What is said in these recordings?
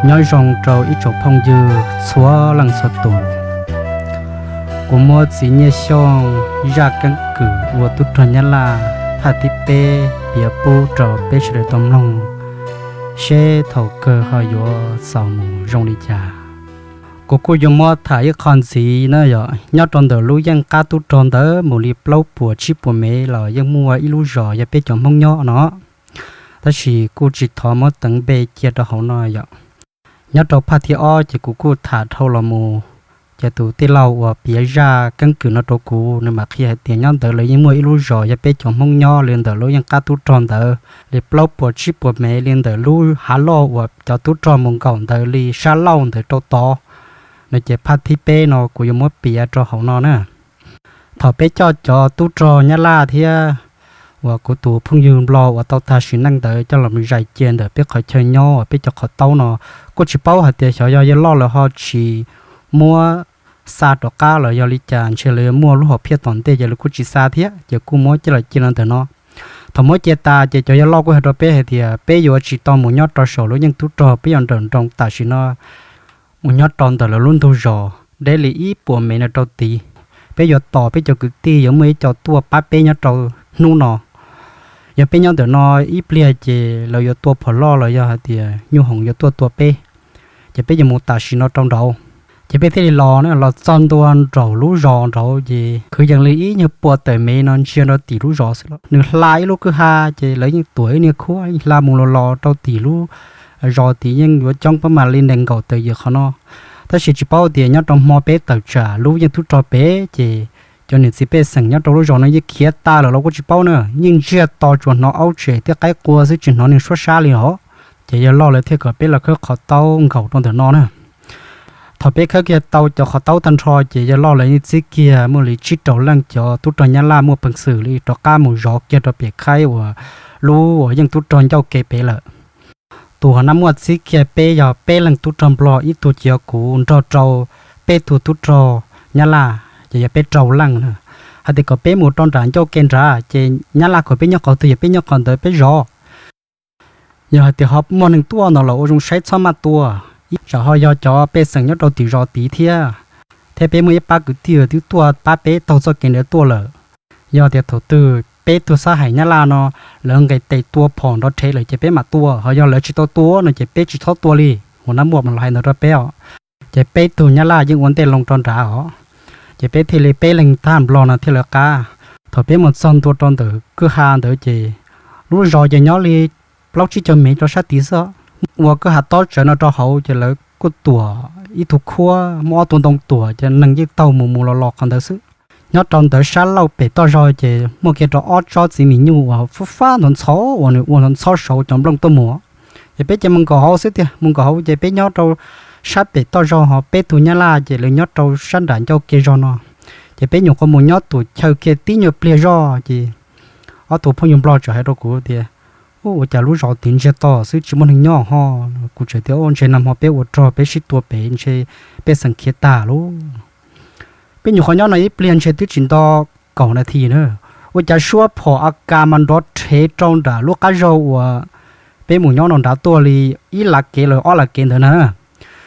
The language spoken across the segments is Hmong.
Nyob zoo rau ib tsoom phooj ywg txhua leej txhua tus. Kuv muab txiv Nyiaj Xyooj zaj keeb kwm ua tub rog Nyab Laj phaj thib peb piav pub rau peb sawv daws tau mloog, seb thaum kawg ho yuav xaus mus zoo li cas. Kuv kuj yuav muab tham ib qho ntxiv na yom, nyob rau ntawm lub yeej qab tub rog ntawd mus li plaub puas tsib puas mev los yeej muaj ib lub zos yog peb cov Hmoob nyob no. Tab sis kuj tsis thov muab teev npe cia rau hauv no yom. Nyob rau phaj thib ob ces kuv kuj tham dhau los mus, ces tus tij laug uas piav zaj keeb kwm no rau kuv, nws mam qhia hais tias nyob ntawd lawv yeej muaj ib lub zos yog peb cov Hmoob nyob li ntawm lub yeej qab tub rog ntawd li plaub puas tsib puas mev li ntawm lub hav loj uas cov tub rog mus nkaum ntawd li sab laug ntawd rau tod no. Ces phaj thib peb no kuv yuav muab piav rau hauv no na. Thaum peb coj cov tub rog Nyab Laj thiab uas kuv tus phooj ywg Nplog uas tau tag sim neej ntawd coj los zais cia ntawm peb qhov chaw nyob uas peb cov qhov taub no, kuj tsis paub hais tias xyov yog yawg loj lawv ho tsis muab xa rov qab los yog li cas, ntshe lawv yuav muaj lub hom phiaj tom ntej ces lawv kuj tsis xa thiab, ces kuj muab coj los cia los ntawm no. Thaum muab cia tas ces cov yawg loj kuj hais rau peb hais tias peb yuav tsis tau mus nyob rau saum lub yeej tub rog, peb yuav nrawm nroos tam sim no mus nyob rau ntawm lawv lub ntug zos deb li ib puas mev no rau tid. Peb yuav tos peb cov kwv tij yuav muaj ib co tuaj pab peb nyob rau hnub no. Yog peb nyob ntawm no ib pliag ces lawv yuav tua phom loj los yog hais tias nyuj hoom yuav tuaj tua peb, ces peb yuav mus tam sim no rau nraud. Ces peb thiaj li los na, los txog ntua nraum lub zos nraud ces kwv yees li ib nyuag pua tawm mev no ntsia rau tim lub zos xwb los nws hla ib lub kwj ha, ces lawv yeej tuam ib niag khuab hla mus los los rau tim lub zos tid yeej yuav coob pab mam li nees nkaum tawm yam qhov no. Tab sis tsis paub tias nyob rau hmo peb tawm tsam lub yeej tub rog pem ces cov niam txiv pej xeem nyob rau lub zos no yeej khiav tas lawm los kuj tsis paub na, yeej ntsiag to tsuas hnov aub tsem thiab qaib qua xwb tsis hnov neeg suab sab li os. Ces yawg loj lawv thiaj kom peb los khawb qhov taub nkaum rau ntawm no na. Thaum peb khawb kiag tau cov qhov taub tag nrho ces yawg loj lawv yeej txib kiag muaj li tsib rau leej cov tub rog Nyab Laj muaj peev xwm li rov qab mus zov kiag rau pem khaib uas lub uas yeej tub rog ncauj ke pem lawm. Tus ho nab muaj txib kiag peb yog peb leeg tub rog Nplog, ib tug ces yog kuv nrog rau peb tug tub rog Nyab Laj ces yog peb rau leej na. Hais tias kom peb mus rau nram ncauj ke nrad ces Nyab Laj kom peb nyob qhov twg yog peb nyob qhov ntawd peb zov. Yog hais tias ho muaj neeg tuaj no los ua zoo saib txhob maj tua, tsam ho yog cov pej xeem nyob rau tim zos tid thiab. Thiab peb muaj ib pab kwv tij twb tuaj pab peb taug txoj kev ntawd tuaj lawm. Yog tias thaum twg peb tug xab hais Nyab Laj no lawv nqes tes tua phom nrov rhe lawm ces peb mam tua, ho yog lawv tsis tau tua no ces peb tsis txhob tua li. Ua nab muaj mas los hais ntawd rau peb os. Ces peb tug Nyab Laj yeej ua ntej loo rau nrad os. Ces peb thiaj li peb leeg tag Nplog no thiaj lawv qab. Thaum peb mus txog ntua rau ntawm kwj ha ntawd ces lub zos ces nyob li plaub tsib caug mev rau sab tid xwb. Ua kwj ha tob tsawv no rau hauv ces lawv kuj tuam ib tug khuab muaj ob tug ntoo tuam ces neeg yeej taug mus mus los los qhov ntawd xwb. Nyob rau ntawd sab laug pem toj zog ces muaj kiag rau ob tsob txiv mis nyuj uas fub fab ntxhov ntxhov uas nws ua ntxhov ntxhov saud cov nplooj tuaj mus. Ces peb ces mus nkaum hauv xwb tiag, mus nkaum hauv ces peb nyob rau sab pem toj zog ho peb tug Nyab Laj ces lawv nyob rau sab nram ncauj ke zog no. Ces peb nyuam qhuav mus nyob tus chaw kiag tib nyuag pliag zoj ces ob tug phooj ywg Nplog txawm hais rau kuv tias, Ub, ua cas lub zos tid ntsiag to xwb tsis muaj neeg nyob ho? Kuv txawm tias, Ub, ntshe nag hmo peb ua rog peb sib tua pem ntshe pej xeem khiav tag lauj. Peb nyuam qhuav nyob no ib pliag ntshe twb tsis nto kaum nas this na, ua cas suab phom a kas mas nrov rhev rau nram lub qab zog uas peb mus nyob no nrad tuaj li ib lav kev los ob lav kev ntawd na.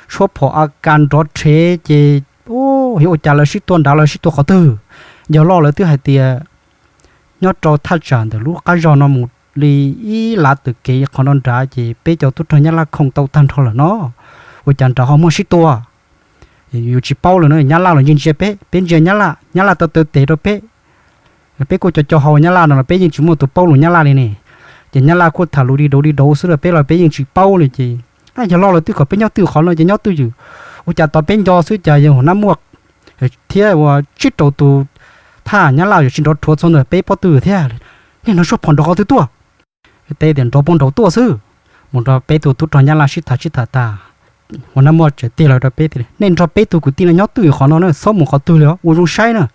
Suab phom a kas nrov rhev ces, ub, ua cas lawv sib tua nrad los sib tua qhov twg? Yawg loj lawv twb hais tias nyob rau thaj tsam ntawm lub qab zog no mus li ib lav tawm kev qhov no nrad ces peb cov tub rog Nyab Laj khoom tau tag nrho lawm no, ua cas nrad ho muaj sib tua? Yus tsis paub lawm na, Nyab Laj los ntsia ntsia peb, peb ntsia Nyab Laj, Nyab Laj tau taw tes rau peb. Peb kuj co co hau Nyab Laj no los peb yeej tsis muaj tus paub lus Nyab Laj li ne. Ces Nyab Laj kuj tham lus di dauv di dauv xwb los peb los peb yeej tsis paub li ces, Yawg loj lawv twb kom peb nyob twj qhov no ces nyob twj ywm. Ua cas tos peb nco xwb cas yawg hu nab muaj thiab ua tsib rau tus thaj Nyab Laj yuav tsis nrov rhuav txog ntawm peb pob tw thiab. Nej nrov suab phom nrov qhov twg tuaj? Teb tias nrov puag nraud tuaj xwb. Mus nrog peb tug tub rog Nyab Laj sib tham sib tham tas, hu nab muaj tseem tig los rau peb tias, Nej nrog peb tug kwv tij no nyob twj ywm qhov no na, txhob mus qhov twg li os, ua zoo saib na.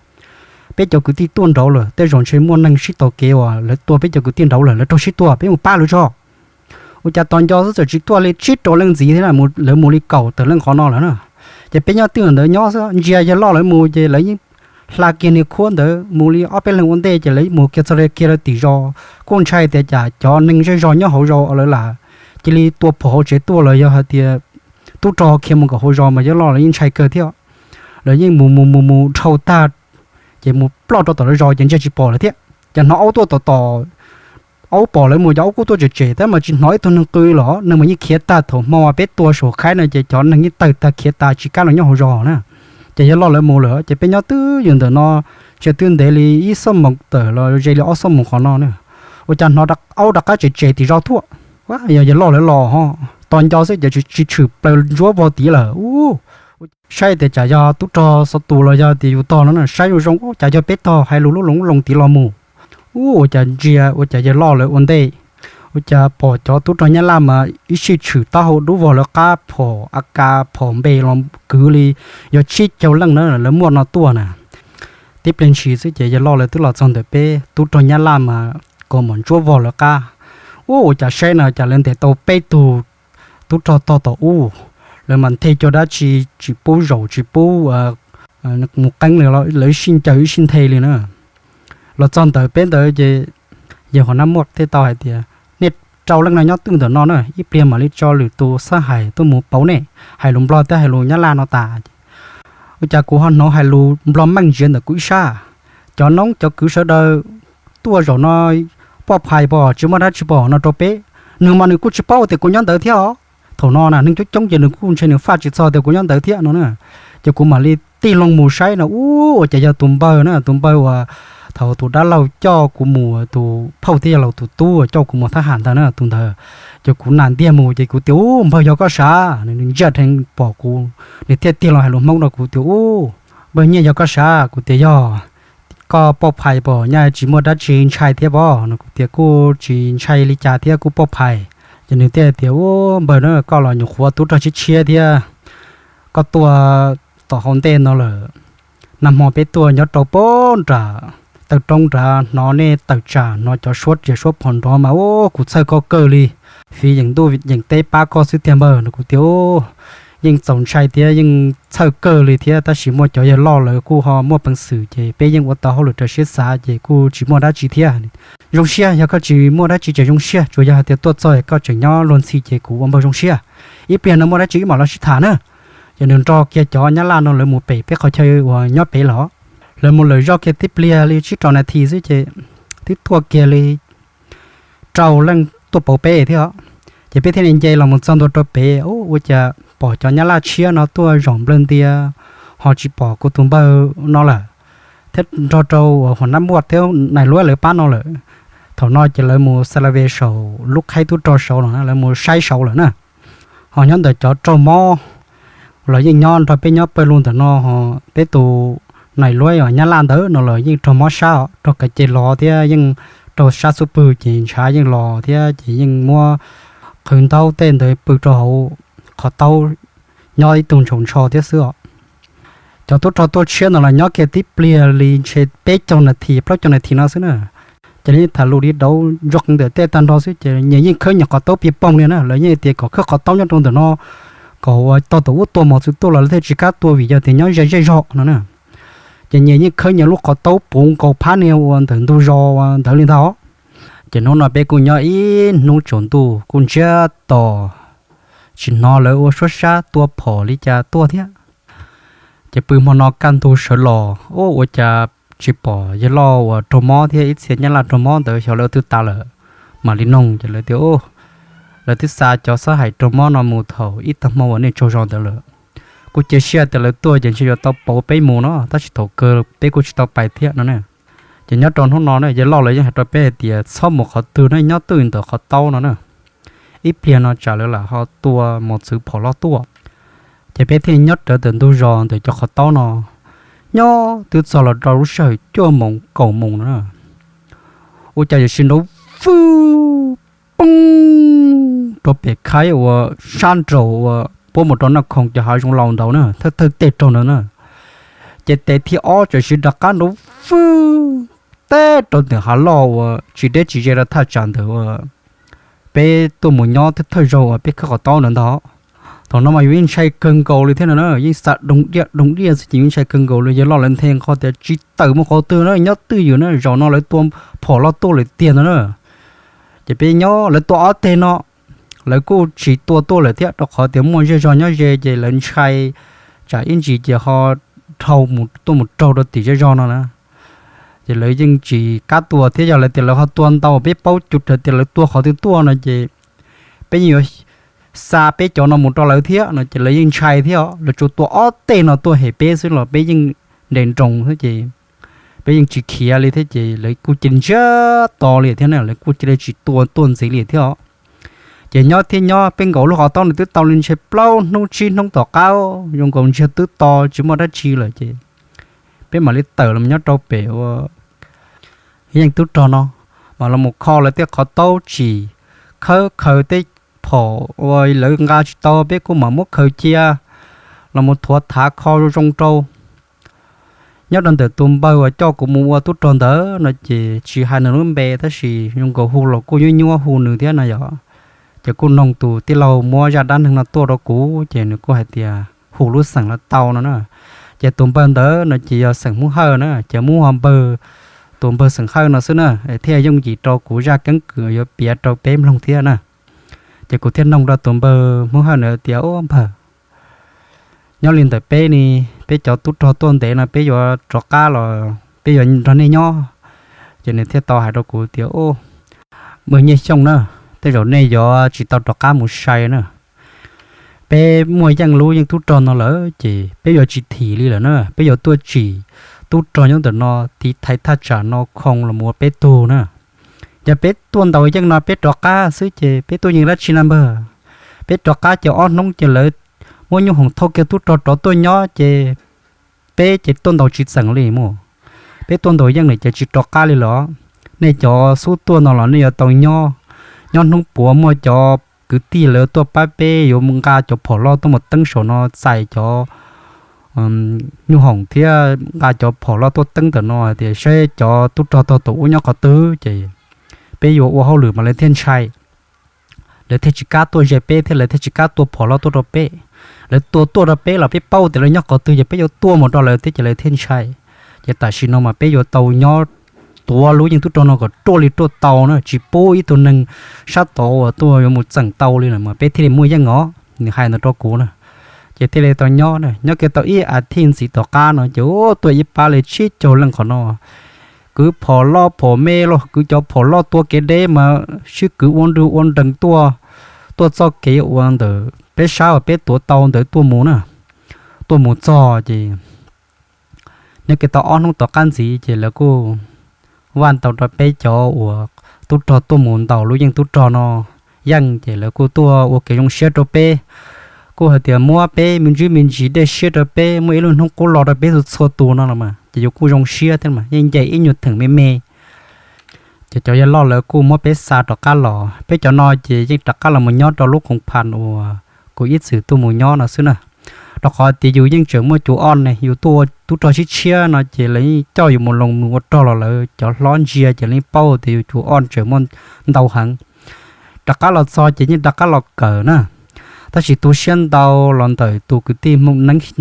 Peb cov kwv tij tuaj nraud lawm, tej zaum ntshe muaj neeg sib tau kev uas lawv tua peb cov kwv tij nraud lawm, lawv raug sib tua, peb mus pab lawv tso. Ua cas tos nco xwb txawm tsis tuaj li tsib rau leej ntxiv thiab, lawv mus li kaum tawm leej qhov no lawm na. Ces peb nyob twj ywm ntawd nyob xwb, ntsia yawg loj lawv mus ces lawv yeej hla kiag niag khuab ntawd mus li ob peb leeg ua ntej ces lawv mus kiag txog kiag lawv tim zos. Kuj ntshai tias cas cov neeg zej zog nyob hauv zos lawv lam cia li tua phom hauv tsev tuaj los yog hais tias tub rog khiav mus nkaum hauv zos mas yawg loj lawv yeej ntshai kawg thiab. Lawv yeej mus mus mus mus dhau tag, ces mus ploj rau tom lawv zos ces ntsia tsis pom lawm thiab. Ces hnov aub tuaj tom tom, aub pom lawv mus ces aub kuj tuaj tsem tsem tab mas tsis hnov ib tug neeg qw los, neeg mas yeej khiav tag. Thaum hmo peb tua saum khaib no ces cov neeg yeej tawg tag khiav tas tsis kam los nyob hauv zos na. Ces yawg loj lawv mus lawm ces peb nyob twb ywm ntawm no, ntsia twb ntev li ib xuab moos tawm los ze li ob xuab moos qhov no na. Ua cas hnov aub rov qab tsem tsem tim zos tuaj. Yog yawg loj lawv los ho, tos nco xwb ces tsis tshwm plaws ntsuab vog tid lawm. Ub, saib tias tsam yog tub rog xov tus los yog tias yus tog no na, saib zoo zoo ua cas yog peb tog hais lus lub loos loos tid los mus. Ub, ua cas ntsia ua cas yawg loj lawv ua ntej, ua cas pom cov tub rog Nyab Laj mas ib sij tshwm taub hau dub vog lawv qab phom a kas phom npe los kwv li yog tsib caug leej na lawv muaj no tuaj na. Tib pliag ntshis xwb ces yawg loj lawv twb los txog ntawm peb, tub rog Nyab Laj mas kaus mom ntsuab vog lawv qab. Ub, ua cas saib no cas lawv ntes tau peb tug tub rog tog tom ub, lawv mas nthe cuag dab tsi, tsis pub zaum tsis pub mus qeeb li, lawv ib sij ncaws ib sij nthe li na. Los txog ntawm peb ntawd ces yawg Huas Nab Muaj thiaj tau hais tias, nej rau leej no nyob twj ntawm no na, ib pliag mam li tso lwm tus xab hais tuaj mus pauv nej, hais lus Nplog thiab hais lus Nyab Laj no tas. Ua cas kuv ho hnov hais lus Nplog meej ntsia ntawm kuv ib sab, cov noob cov kwv sawv daws tuaj zaum no, poj phais pom tsis muaj dab tsi pom no rau peb. Nws mas nws kuj tsis paub tias kuv nyob ntawd thiab os. Thaum no na neeg coob coob ces nws kuj ntshe nws faj tsis txog tias kuv nyob ntawd thiab no na. Ces kuv mam li tig loo mus saib no, ub, ua cas yog tus npawg na, tus npawg uas thaum tus dab laug coj kuv mus, tus phauj thiab yawg laus tus tub coj kuv mus thab ham ntawd na, tus ntawd. Ces kuv nam ntiag mus ces kuv tias, ub, npawg yog koj sav? Nws ntsiaj dheev pom kuv, nws thiaj tig loo hais lus Hmoob rau kuv tias, ub, npawg Nyiaj yog koj sav? Kuv tias yog. Koj poj phais pom nyaj tsis muaj dab tsi ntshai thiab pob? No kuv tias kuj tsis ntshai li cas thiab, kuj poj phais. Ces nws thiaj tias, ub, npawg na, koj los nyuam qhuav tub rog tshiab tshiab thiab, koj tuaj tom hauv ntej no lawm. Nag hmo peb tuaj nyob rau pem nram taw roob nrad, hnov nej tawm tsam, hnov cov suab riam suab phom nrov mas ub, kuv txhawj koj kawg li. Fiv yeem ntuj yeem teb pab koj xwb tiag npawg. No kuv tias, ub, yeej txaus ntshai thiab yeej txhawj kawg li thiab, tab sis muaj cov yawg loj lawv kuj ho muaj peev xwm ces peb yeej ua tau hauj lwm raws siab xav ces kuj tsis muaj dab tsi thiab. Zoo siab, yog koj tsis muaj dab tsi ces zoo siab, tsuas yog hais tias tuaj txog koj tseem nyob luag ntxhi ces kuv ua npawg zoo siab. Ib pliag no muaj dab tsi wb mam los sib tham na. Ces nws nrog kiag cov Nyab Laj no lawv mus pem peb qhov chaw uas nyob pem los. Lawv mus lawm zoj kiag tib pliag li tsib rau nas this xwb ces twb tuaj kiag li rau leej tuaj pauv peb thiab os. Ces peb thiaj li nce los mus txog ntua rau pem, ua cas pom cov Nyab Laj tshiab no tuaj zaum nplawg ntia, ho tsis pom kuv tus npawg no lawm, thiab nrog rau uas Huas Nab Muaj thiab Nais Luab lawv pab no lawm. Thaum no ces lawv mus xa la ve saum lub qhaib tub rog saud no, lawv mus saib saud lawm na. Ho nyob ntawm cov raug mob los yeej nyob nrog peb nyob pawg lug ntawm no, ho peb tus Nais Luab uas Nyab Laj ntawd no los yeej raug mob sab os, raug kav ces los thiab yeej raug sab xub pwg ces ntshav yeej los thiab ces yeej muab qhwv ntaub tej ntawd pw rau hauv qhov taub, nyob ib tug ntshaus ntsho thiab xwb os. Cov tub rog tuaj tshiab no los nyob kiag tib pliag li ntshe peb caug nas this plaub caug nas this no xwb na. Ces lawv yeej tham lus li dauv ntsuag qees ntawm tej tag nrho xwb ces nyias yeej khawb nyias qhov taub pia poog li na. Lawv yeej tias kom khawb qhov taub nyob rau ntawm no, kom uas tog tom ub tua mos txwv tuaj los lawv thiaj tsis kam tua vim yog tias nyob ze zej zog no na. Ces nyias yeej khawb nyias lub qhov taub puv nkaus phab niag uas ntawm ntug zos ntawd li ntag. Ces hnub no peb kuj nyob ib hnub tsaus ntuj kuj ntsiag to, tsis hnov lawv ua suab sab tua phom li cas tuaj thiab. Ces pw hmo no kaj ntug sawv los, ua cas tsis pom yawg loj uas raug mob thiab ib txhia Nyab Laj raug mob ntawd xyov lawv twb tas lawm. Mam li noog ces lawv tias, lawv twb xa cov xab hais raug mob no mus thaum ib tag hmo uas nej tsaug zog ntawd lawm. Kuj cia siab tias lawv tuaj ces ntshe yuav tau pauv peb mus no, tab sis thaum kawg peb kuj tsis tau pais thiab no na. Ces nyob rau hnub no na yawg loj lawv yeej hais rau peb hais tias txhob mus qhov twg ne, nyob twj ntawm qhov taub no na, ib pliag no tsam lawv lam ho tua mos txwv phom loj tuaj. Ces peb thiaj nyob rawv ntawm ntug zos ntawm cov qhov taub no, nyob twb txog los rau lub sij hawm cuaj moos kaum moos no na. Ua cas yuav sis nrov fwj poob rau pem khaib uas sab nraud uas puab mus rau Naj Khoom cov hav zoov laus ntawd na, thawj thawj tej raug ntawd na. Ces tes thib ob tsam sis rov qab nrov fwj teb rau ntawm hav loj uas tsis deb tsis ze rau thaj tsam ntawd uas peb tuaj mus nyob thawj thawj zaug uas peb khawb qhov taub ntawd ntag. Thaum no mas yus yeej ntshai kawg nkaus li thiab no na, yeej xa doog diaj doog diaj xwb ces yeej ntshai kawg nkaus li. Yawg loj lawv nthe nqho tias tsis tawm mus qhov twg na, nyob twj ywm na, zaum no lawv tua phom loj tuaj lawm tiag ntag na. Ces peb nyob lawv tua ob teg no, lawv kuj tsis tua tuaj lawm thiab, rau qhov tias muaj zej zog nyob ze ces lawv ntshai tsam ib ntsis ces ho dhau tuaj mus raug rau tim zej zog no na. Ces lawv yeej tsis kam tua thiab, yog lawv tias lawv ho tua ntau peb paub cuag tias lawv tua qhov twg tuaj no ces peb yeej yuav xa peb cov no mus rau lawv thiab no ces lawv yeej ntshai thiab, lawv tsuas tua ob teg no tuaj hem peb xwb los peb yeej nres nroos thiab ces peb yeej tsis khiav li thiab ces lawv kuj cia li ntsiag to li thiab na, lawv kuj cia li tsis tua tuaj ntxiv li thiab os. Ces nyob thiab nyob, peb nkaum lub qhov taub nws twb tau li ntshe plaub hnub tsib hnub tom qab, zoo nkaus ntsiag twb to tsis muaj dab tsi lawm ces peb mam li tawm los nyob rau pem ua yeej tub rog no, mas los mus kho lawv tej qhov taub tsim, khawb khaws tej phom uas lawv nqa tsis tau peb kuj mam muab khaws cia los mus thuav thav kho zoo zoo rau. Nyob rau ntawm tus npawg uas coj kuv mus ua tub rog ntawd no ces tsis hais nws lub npe tab sis zoo nkaus hu los kuj nyuaj nyuaj hu nws thiab na yom. Ces kuj noog tus tij laug muab zaj dab neeg no tuaj rau kuv ces nws kuj hais tias hu lub xeem los tau no na. Ces tus npawg ntawd no ces yog xeem Hmoob Hawj na, ces muab hu npawg, tus npawg xeem Hawj no xwb na, thiaj yooj yim rau kuv zaj keeb kwm yuav piav rau peb mloog thiab na. Ces kuv thiaj noog rau tus npawg Hmoob Hawj na tias, Ub npawg, nyob li ntawm peb ne, peb cov tub rog tuaj ntev no peb yuav rov qab los peb yuav nrog nej nyob? Ces nws thiaj tau hais rau kuv tias, Ub, npawg Nyiaj Xyooj na, tej zaum nej yuav tsis tau rov qab mus sai na. Peb muaj yeej lub yeej tub rog no lawm ces peb yuav tsis thim li lawm na, peb yuav tuaj tsim tub rog nyob ntawm no tiv thaiv thaj tsam no khoo los mus ua peb tug na. Yog peb tuaj ntaus yeej no peb rov qab xwb ces peb tuaj yeej dab tsi na npawg? Peb rov qab ces ob hnub ces lawv muab nyoob hoom thauj kiag tub rog rov tuaj nyob ces peb ces tuaj ntaus tsis txeem li mus. Peb tuaj ntaus yeej lawm ces tsis rov qab li los. Nej cov xub tuaj no los nej yuav tau nyob, nyob hnub puav muaj cov kwv tij lawv tuaj pab peb yuav nqa cov phom loj tuaj mus teeb saum no txais cov nyoob hoom thiab nqa cov phom loj tuaj teeb ntawm no hais tias saib cov tub rog tog tom ub nyob qhov twg ces peb yuav ua hauj lwm mas lawv thiaj ntshai. Lawv thiaj tsis kam tuaj ze peb thiab lawv thiaj tsis kam tua phom loj tuaj rau peb. Lawv tua tuaj rau peb los peb paub tias lawv nyob qhov twg ces peb yuav tua mus rau lawv thiab ces lawv thiaj ntshai. Ces tam sim no mas peb yuav tau nyob tuav lub yeej tub rog no kom ruaj li ruaj tau na, tsis pub ib tug neeg sab tod uas tuaj yuav mus txeem tau li lawm mas peb thiaj li muaj yeej os. Nws hais ntawd rau kuv na. Ces thiaj li tau nyob na, nyob kiag tau ib as thiv ntxiv tom qab no ces tuaj ib pab li tsib caug leej qhov no, kwv phom loj phom me los kwv cov phom loj tua kev deb mas sib kwv ua nrug ua nrees tuaj, tuaj txoj kev ua ntawm peb sab uas peb tuav tau ntawd tuaj mus na, tuaj mus txog ces nyob kiag tau ob hnub tom qab ntxiv ces lawv kuj vaj ntau rau peb cov uas tub rog tuaj mus ntaus lub yeej tub rog no yeej ces lawv kuj tuaj ua kev zoo siab rau peb, kuj hais tias muab peb me ntsis me ntsis dej siab rau peb, muaj ib lub hnub qub los rau peb txhua txhua tus no los mas ces yus kuj zoo siab thiab mas yeej nce ib nyuag theem me me. Ces cov yawg loj lawv kuj muab peb xa rov qab los, peb cov no ces yeej rov qab los mus nyob rau lub koom pha uas kuv ib txwm tuaj mus nyob no xwb na. Rau qhov tias yus yeej tseem muaj cov oj ne, yus tuaj ua tub rog sib tshiab no ces lawv yeej coj yus mus loo mus ua rog los lawv cov hlob ntsia ces lawv yeej paub tias yus cov oj tseem muaj ntau heev. Rov qab los txog ces yeej rov qab los kawm na. Tab sis tu siab ntau los ntawm tus kwv tij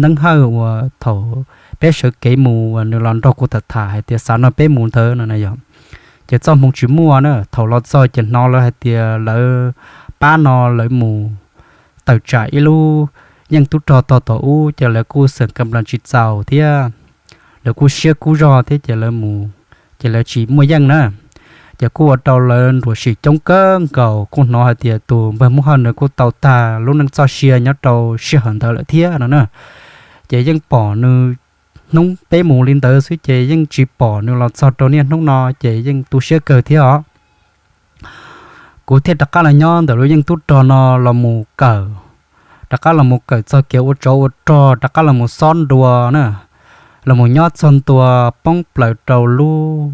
Neeb Hawj uas thaum peb sawv kev mus uas nws los nrog kuv tham tham hais tias xav nrog peb mus ntawd no na yog. Ces txoj hmoo tsis muaj na, thaum los txog ces hnov lawv hais tias lawv pab no lawv mus tawm tsam ib lub yeej tub rog tog tom ub ces lawv kuj xeem kam las tsis txaus thiab, lawv kuj siab kub zog thiab ces lawv mus, ces lawv tsis muaj yeej na. Ces kuj ua rau lawv nruam sim coob kawg nkaus, kuj hnov hais tias tus npawg Hmoob Hawj nws kuj tau tag lub neej txoj sia nyob rau sij hawm ntawd lawm thiab no na. Ces yeej pom nws, hnub peb mus li ntawd xwb ces yeej tsis pom nws los txog rau niaj hnub no ces yeej tu siab kawg thiab os. Kuv thiaj rov qab los nyob ntawm lub yeej tub rog no los mus kawm, rov qab los mus kawm txog kev ua tsov ua rog, rov qab los mus xob nrua na, los mus nyob txog ntua poob plaws rau lub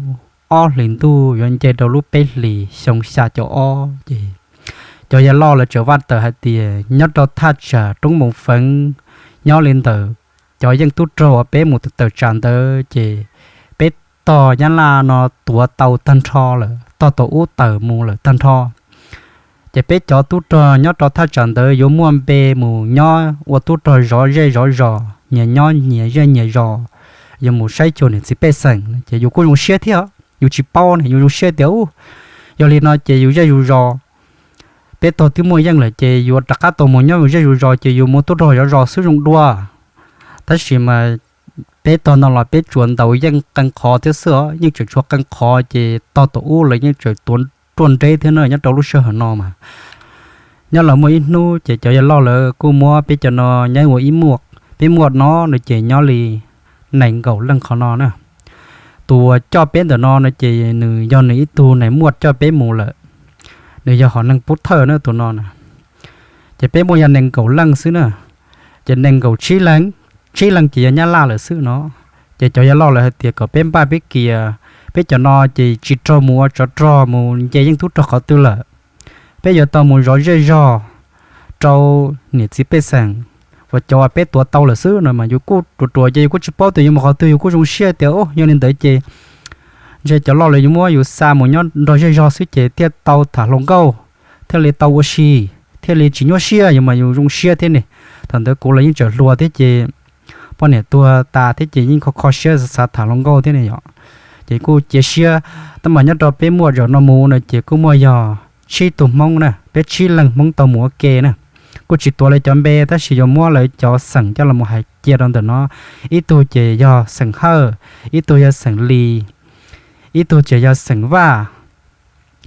ob hlis ntuj yuav nce rau lub peb hlis xyoo xya caum ob ces cov yawg loj lawv tseem vaj tawm hais tias nyob rau thaj tsam roob Moos Feev, nyob li ntawm cov yeej tub rog uas peb mus tawm tsam ntawd ces peb tog Nyab Laj no tuav tau tag nrho lawm, tog tom ub tawm mus lawm tag nrho. Ces peb cov tub rog nyob rau thaj tsam ntawd yuav muaj npe mus nyob ua tub rog zov zej zov zos, nyias nyob nyias zej nyias zos, yuav mus saib cuag niam txiv pej xeem ces yus kuj zoo siab thiab, yus tsis paub ne yus zoo siab tias ub, yog li no ces yus zej yus zos peb tog twb muaj yeej lawm ces yuav rov qab tau mus nyob mus zej zus zos ces yus muaj tub rog zov zos xwb zoo dua. Tab sis mas peb tog no los peb tsuas ntaus yeej qee qhov thiab xwb os, yeej tseem tshuav qee qhov ces tog tom ub lawv yeej tseem tuav ruaj nreb thiab na nyob rau lub sij hawm no mas. Nyob los muaj ib hnub ces cov yawg loj lawv kuj muab peb cov no nyob ua ib muaj, peb muaj no no ces nyob li nees nkaum leej qhov no na. Tus uas coj peb ntawm no no ces nws yog nws ib tug nais muaj coj peb mus lawm, nws yog hom neeg pub thawj na tus no na. Ces peb muaj yog nees nkaum leej xwb na, ces nees nkaum tsib leeg, tsib leeg ces yog nyab laj lawm xwb no. Ces cov yawg loj lawv hais tias kom peb npaj peb kiag, peb cov no ces tsis raug mus ua tsov rog mus nce yeej tub rog qhov twg lawm. Peb yuav tau mus zov zej zog rau niam txiv pej xeem uas cov uas peb tuav tau lawm xwb no mas yus kuj ruam ruam ces yus kuj tsis paub tias yuav mus qhov twg, yus kuj zoo siab tias yog li ntawd ces ntshe cov loj lawv yuav muab yus xa mus nyob nrog zej zog xwb ces thiaj tau tham hluas nkauj, thiaj li tau ua si, thiaj li tsis nyuaj siab, yus mas yus zoo siab thiab ne. Thaum ntawd kuv los yeej tseem hluas thiab ces poj niam tuag tas thiab ces yeej kho kho siab xav tham hluas nkauj thiab ne yom. Ces kuj cia siab, tab mas nyob rau peb muaj zaum no mus no ces kuj muaj yog tsib tug Hmoob na, peb tsib leeg Hmoob tau mus ua ke na. Kuj tsis tuav lawv cov npe tab sis yuav muab lawv cov xeem coj los mus hais cia rau ntawm no. Ib tug ces yog xeem Hawj, ib tug yog xeem Lis, ib tug ces yog xeem Vaj,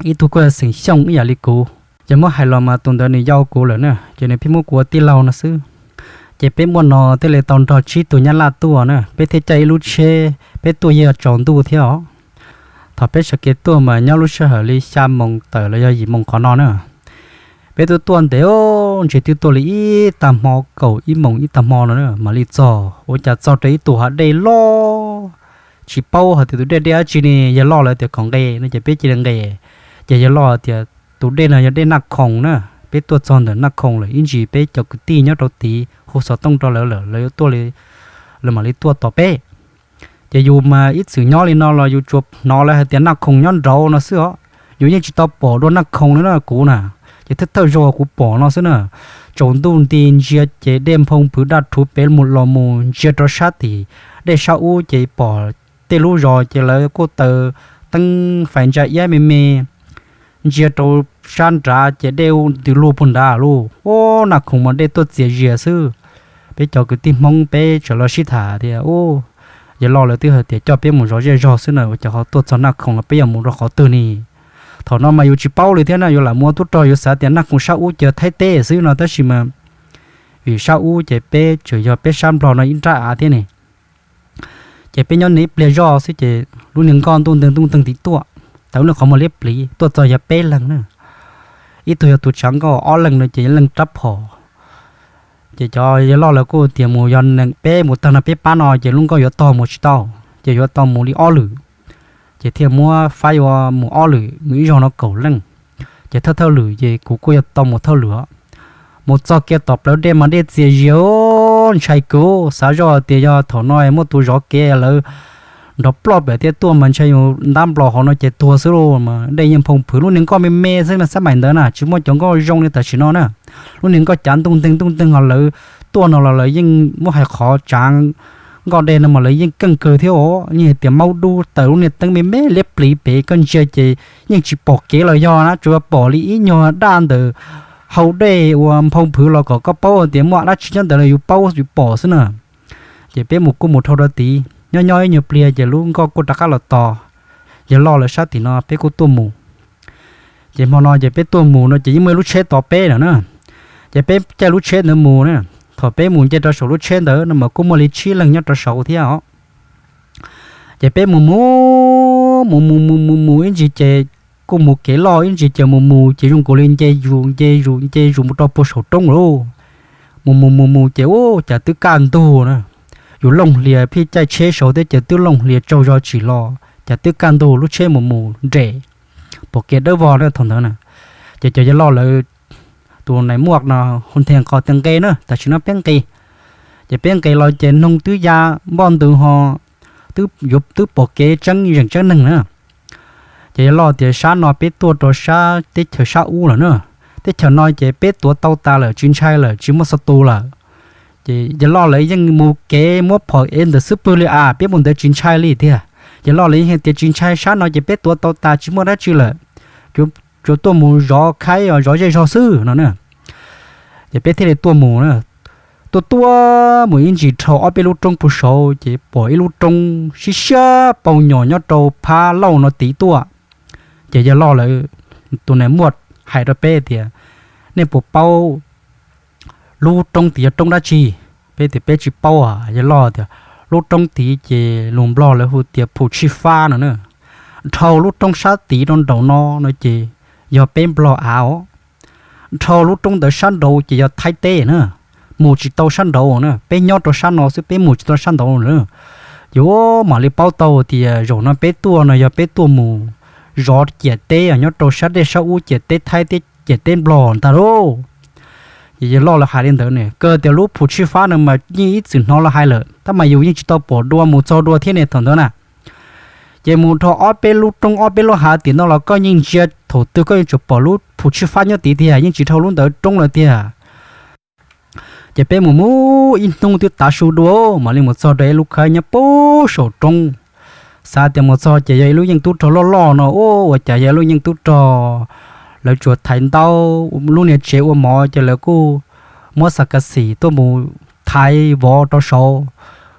ib tug kuj yog xeem Xyooj ib yam li kuv. Ces muab hais los mas tus ntawd nws yau kuv lawm na, ces nws pheej muab kuv ua tij laug no xwb. Ces peb muaj no thiaj li tau nrog tsib tug nyab laj tuaj na, peb thiaj caij ib lub tsheb, peb tuaj yeej tsaus ntuj thiab os. Thaum peb sawv kev tuaj mas nyob lub sij hawm li xya moos tawm los yog yim moos qhov no na. Peb tuaj tuaj ntev, ntshe twb tuaj li ib tag hmo, kaum ib moos ib tag hmo no na mam li txog. Ua cas txog rau ib tug hav dej loj, tsis paub hais tias tus dej dej dab tsi ne, yawg loj lawv tias kom nqes no ces peb cia li nqes. Ces yawg loj tias tus dej no yog dej Naj Khoom na, peb tuaj txog ntawm Naj Khoom lawm ib ntsis peb cov kwv tij nyob rau tid hu xov tooj rau lawv lawm lawv yuav tuaj li, lawv mam li tuaj tos peb. Ces yus mas ib txwm nyob li no los yus tsuas hnov lawv hais tias Naj Khoom nyob nraud no xwb os, yus yeej tsis tau pom dua Naj Khoom li na kuv na. Ces thawj thawj zaug kuv pom no xwb na, tsaus ntuj nti ntsia ces dej Nphoo Phwv daj rhuv pem mus los mus ntsia rau sab tim dej sab ub ces pom tej lub zos ces lawv kuj taws teeb fais ntsa iab me me, ntsia rau sab nrad ces dej ntws lug puag nrad lauj. Ub, Naj Khoom mas dej tuaj txias zias xwb. Peb cov kwv tij Hmoob peb txawm los sib tham tias, ub, yawg loj lawv twb hais tias coj peb mus zov zej zog xwb na, ua cas ho tuaj txog Naj Khoom los peb yuav mus rau qhov twg ne? Thaum no mas yus tsis paub li thiab na, yus lam mus ua tub rog yus xav tias Naj Khoom sab ub ces Thaib teb xwb no tab sis mas vim sab ub ces peb tseem yog peb sab Nplog no ib nrab av thiab ne. Ces peb nyob nws ib pliag zoj xwb ces lub niag nkoj ntuj nteeg ntuj nteeg tid tuaj, tawm lub niag qhov muag liab pliv tuaj txog yog peb leeg na. Ib tug yog tus tshav nkauj, ob leeg no ces yog leej rab phom. Ces cov yawg loj lawv kuj tias mus yog neeg peb mus tag no peb pab no ces lub nkoj yuav tog mus tsis tau, ces yuav tau mus li ob lwm. Ces thiaj muab faib yuav mus ob lwm, mus ib zaug no kaum leej. Ces thawj thawj lwm ces kuv kuj yuav tau mus thawj lwm. Mus txog kiag tom plawv dej mas dej txias zias, ntshai kawg, xav zoj tias yog thaum no muaj tus zov kev lawv nrov ploj pem thiab tuaj mas ntshai yus ntab nplos hauv no ces tuag xwb lauj. Mas dej yeej Nphoo Phwv lub niag nkoj me me xwb mas xab maim ntawd na tsis muaj cov nkoj zoo li tam sim no na. Lub niag nkoj cav ntuj nteeg ntuj nteeg ho lawv tuaj no los lawv yeej muab hais qhov tsav nkoj dej no mas lawv yeej keej kawg thiab os, yeej hais tias maub dub taws lub niag teeb me me liab pliv pem koj ntsia ces yeej tsis pom kev los yog na, tsuas pom li ib nyuag daj ntawm hau dej uas Nphoo Phwv los kom koj paub tias muaj dab tsi nyob ntawd los yus paub yus pom xwb na. Ces peb mus kuj mus dhau rau tid, nyob nyob ib nyuag pliag ces lub nkoj kuj rov qab los tos yawg loj lawv sab tim no, peb kuj tuaj mus. Ces hmo no ces peb tuaj mus no ces yeej muaj ib lub tsheb tos peb lawm na. Ces peb caij lub tsheb ntawd mus na. Thaum peb mus nce rau saum lub tsheb ntawd no mas kuj muaj li tsib leeg nyob rau saud thiab os. Ces peb mus mus mus mus mus mus mus ib ntsis ces kuj mus kev loj ib ntsis ces mus mus ces zoo nkaus li nce zus nce zus nce zus mus rau puag saum roob lauj. Mus mus mus mus ces ub cas twb kaj ntug na. Yus looj hlias pheej caij tsheb saud thiab ces twb looj hlias tsaug zog tsim los cas twb kaj ntug lub tsheb mus mus nres pom kev dawb vog na thaum ntawd na. Ces cov yawg loj lawv tus nais muaj no hu nthe qhov tias nqe na, tam sim no peb nqe. Ces peb nqes los ces noog twb ya npoj ntws ho twb yuav twb pom kev tseeb zeem tseeb neeg na. Ces yawg loj tias sab no peb tuaj rau sab teb chaws sab ub lawm na. Teb chaws no ces peb tuav tau tas lawm tsis ntshai lawm tsis muaj xov tus lawm. Ces yawg loj lawv yeej mus kev muab phom ev ntawm xub pwg li as peb mus ntawd tsis ntshai li tiag. Yawg loj lawv yeej hais tias tsis ntshai sab no ces peb tuav tau tas tsis muaj dab tsi lawm. Yuav tsuas tuaj mus zov khaib zov zej zog xwb no na. Ces peb thiaj li tuaj mus na. Tuaj tuaj mus ib ntsis dhau ob peb lub roob puag saud ces pom ib lub roob siab siab paug nyos nyob rau phab lauj no tid tuaj. Ces yawg loj lawv tus neeg muaj hais rau peb tias, nej puas paub lub roob tid yog roob dab tsi? Peb tias peb tsis paub. Yawg loj tias, lub roob tid ces lus Nplog lawv hu tias Phu Tshij Fab no na. Dhau lub roob sab tid rau nraum no no ces yog peb Nplog av os. Dhau lub roob ntawd sab nraud ces yog Thaib teb na. Mus tsis tau sab nraud na, peb nyob rau sab no xwb peb mus tsis tau sab nraud na. Ces mam li paub tau tias zaum no peb tuaj no yog peb tuaj mus zov ciam teb nyob rau sab dej sab ub ciam teb Thaib thiab ciam teb Nplog ntag lauj. Ces yawg loj lawv hais li ntawd ne, kawg tias lub Phu Tshij Fab no mas yeej ib txwm hnov lawv hais lawm tab mas yus yeej tsis tau pom dua mus txog dua thiab ne thaum ntawd na. Ces mus dhau ob peb lub roob ob peb lub hav tim no los koj yeej ntsia thaum twg koj yeej tsuas pom lub Phu Tshij Fab nyob tid tiag, yeej tsis dhau lub ntawd roob lawm tiag. Ces peb mus mus ib hnub twb tav su dua mam li mus txog rau ib lub khawb nyob puag saum roob. Xav tias mus txog ces yog ib lub yeej tub rog loj loj no, ua cas yog ib lub yeej tub rog, lawv tsuas thaiv ntaub, lub niag tsev ua mov ces lawv kuj muab xa ka xim tuaj mus thaiv vov rau saud.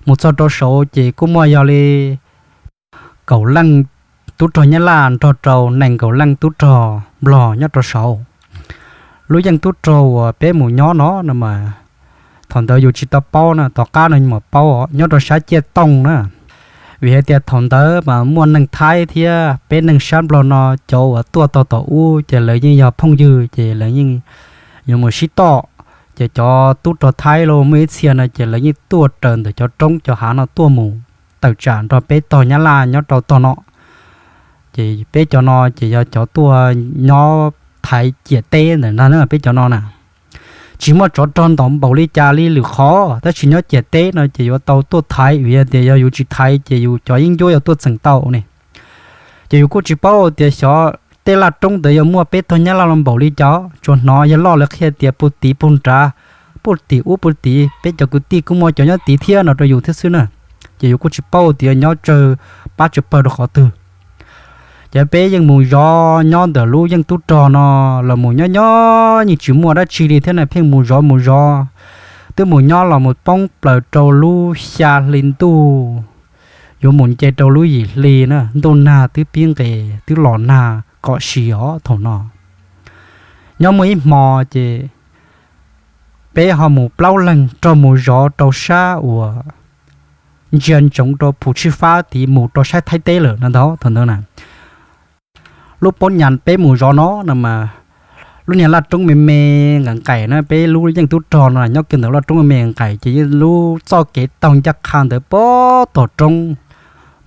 Mus txog rau saud ces kuj muaj yog li kaum leej tub rog Nyab Laj nrog rau nees nkaum leej tub rog Nplog nyob rau saud. Lub yeej tub rog uas peb mus nyob no no mas thaum ntawd yus tsis tau paub na, tom qab no mam paub nyob rau sab Ciaj Tooj na. Vim hais tias thaum ntawd mas muaj neeg Thaib thiab peb neeg sab Nplog no cov uas tuaj tau tom ub ces lawv yeej yog phooj ywg ces lawv yeej yuav mus sib toj. Ces cov tub rog Thaib los muaj ib txhia no ces lawv yeej tuaj raws ntawm cov roob cov hav no tuaj mus tawm tsam nrog peb tog Nyab Laj nyob rau tog no. Ces peb cov no ces yog cov tuaj nyob thaiv ciam teb ntawm no na, peb cov no na. Tsis muaj tsov rog ntaus npaum li cas li lwm qhov, tab sis nyob ciam teb no ces yuav tau tuaj thaiv, vim tias yog yus tsis thaiv ces yus cov yeeb ncuab yuav tuaj txeem tau ne. Ces yus kuj tsis paub tias xyov tej laj roob ntawd yog muaj peb tog Nyab Laj los npaum li cas, tsuas hnov yawg loj lawv qhia tias puag tim puag nrad, puag tim ub puag tid, peb cov kwv tij kuj muaj cov nyob tid thiab no rau yus thiab xwb na. Ces yus kuj tsis paub tias nyob tsawg pab tsawg pawg rau qhov twg. Ces peb yeej mus zov nyob ntawm lub yeej tub rog no los mus nyob nyob yeej tsis muaj dab tsi li thiab na, pheej mus zov mus zov. Twb mus nyob los mus poob plaws rau lub xya hli ntuj, yuav mus nce rau lub yim hli na, ntuj nag twb pib nqis twb los nag kom si os thaum no. Nyob muaj ib hmo ces peb ho mus plaub leeg rov mus zov rau sab uas ntsia ntsoov rau Phu Tshij Fab tid mus rau sab Thaib teb lawm no ntag thaum ntawd na. Lub pob nyas peb mus zov no no mas lub niag laj roob me me nqaim nqaim na, peb lub yeej tub rog no nyob kiag ntawm laj roob me me nqaim ces lub txoj kev taug ncaj qha ntawd puag tom roob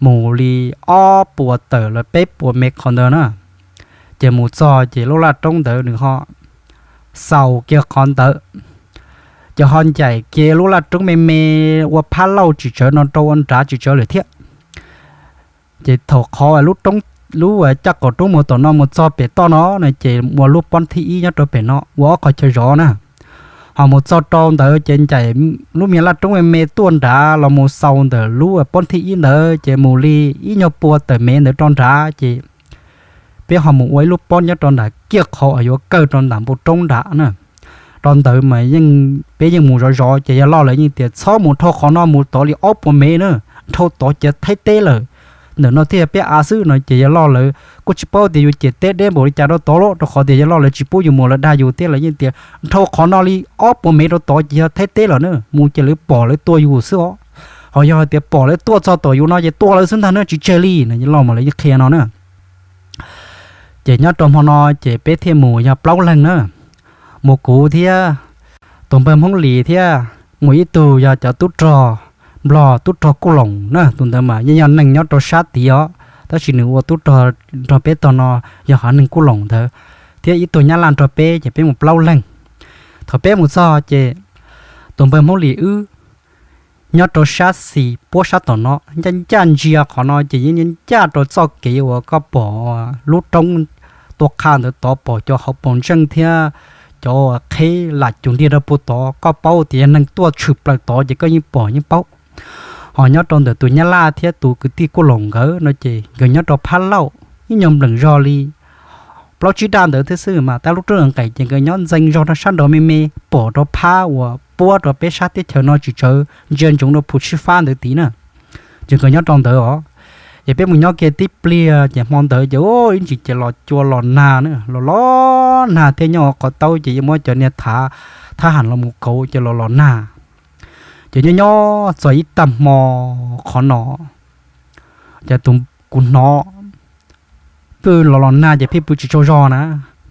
mus li ob puas tawm los peb puas mev qhov ntawd na. Ces mus txog ces lub laj roob ntawd nws ho xaus kiag qhov ntawd, ces ho ncaim kiag lub laj roob me me ua phab lauj tsis tsawv no rau ua nrad tsis tsawv lawm thiab. Ces thaum qhov lub caj qaum roob mus tom no mus txog pem toj no no ces ua lub pob thib ib nyob rau pem no ua ob qhov chaw zov na. Ho mus txog rau ntawd ces ncaim lub me laj roob me me tuaj nrad los mus xaus ntawm lub pob thib ib ntawd ces mus li ib nyuag pua tawm mev ntawd rau nrad ces peb ho mus ua ib lub pob nyob rau nram kiag qhov uas yuav kawg rau nram npoo roob nrad na. Rau ntawd mas yeej, peb yeej mus zov zov ces yawg loj lawv yeej tias txhob mus dhau qhov no mus tod li ob puas mev na, dhau tod ces Thaib teb lawm, ntawm no thiaj yog peb av xwb no ces yawg loj lawv kuj tsis paub tias yus ciam teb deb npaum li cas rau tod los rau qhov tias yawg loj lawv tsis pub yus mus lawv dag yus thiab lawv yeej tias dhau qhov no li ob puas mev rau tod ces yog Thaib teb lawm na, mus ces lawv pom lawv tua yus xwb os. Ho yog hais tias pom lawv tuaj txog tom yus no ces tua lawv xwb ntag na, tsis tseg li no, yawg loj mas lawv yeej qhia no na. Ces nyob rau hmo no ces peb thiaj mus yog plaub leeg na, mus kuv thiab tus npawg Hmoob Lis thiab mus ib tug yog cov tub rog Nplog tub rog Kuj Loos na, tus ntawd mas yeej yog neeg nyob rau sab tid os, tab sis nws ua tub rog nrog peb tog no yog haiv neeg Kuj Loos ntawd, thiab ib tug Nyab Laj nrog peb ces peb mus plaub leeg. Thaum peb mus txog ces tus npawg Hmoob Lis wb nyob rau sab xis puab sab tom no ncaj ncaj ntsia qhov no ces yeej ncaj rau txoj kev uas koj pom lub roob tua qha ntawd tod pom cov hauv paus ntseej thiab cov qheb lam cum ntiag rau puag tod, koj paub tias yog neeg tuaj tshwm plaws tod ces koj yeej pom yeej paub. Ho nyob rau ntawm tus Nyab Laj thiab tus kwv tij Kuj Loos nkawd no ces nkawd nyob rau phab lauj ib nyuag npleem zog li plaub tsib daj ntawd thiab xwb mas tab lub rooj nqes ces nkawd nyob ntxeev zog rau sab nraud me me, pom rau phab uas puab rau peb sab teb chaws no tsis tshua ntsia ntsoov rau phu tshib fab ntawd tid na. Ces nkawd nyob rau ntawd os, ces peb mus nyob kiag tib pliag ces hmo ntawd ces ib ntsis ces los cua los nag na, los los nag thiab nyob qhov taub ces yeej muab cov niag thav, thab ham los mus kauv ces los los nag. Ces nyob nyob txog ib tag hmo qhov no, ces tus, kuv hnov pw los los nag ces pheej pw tsis tsaug zog na,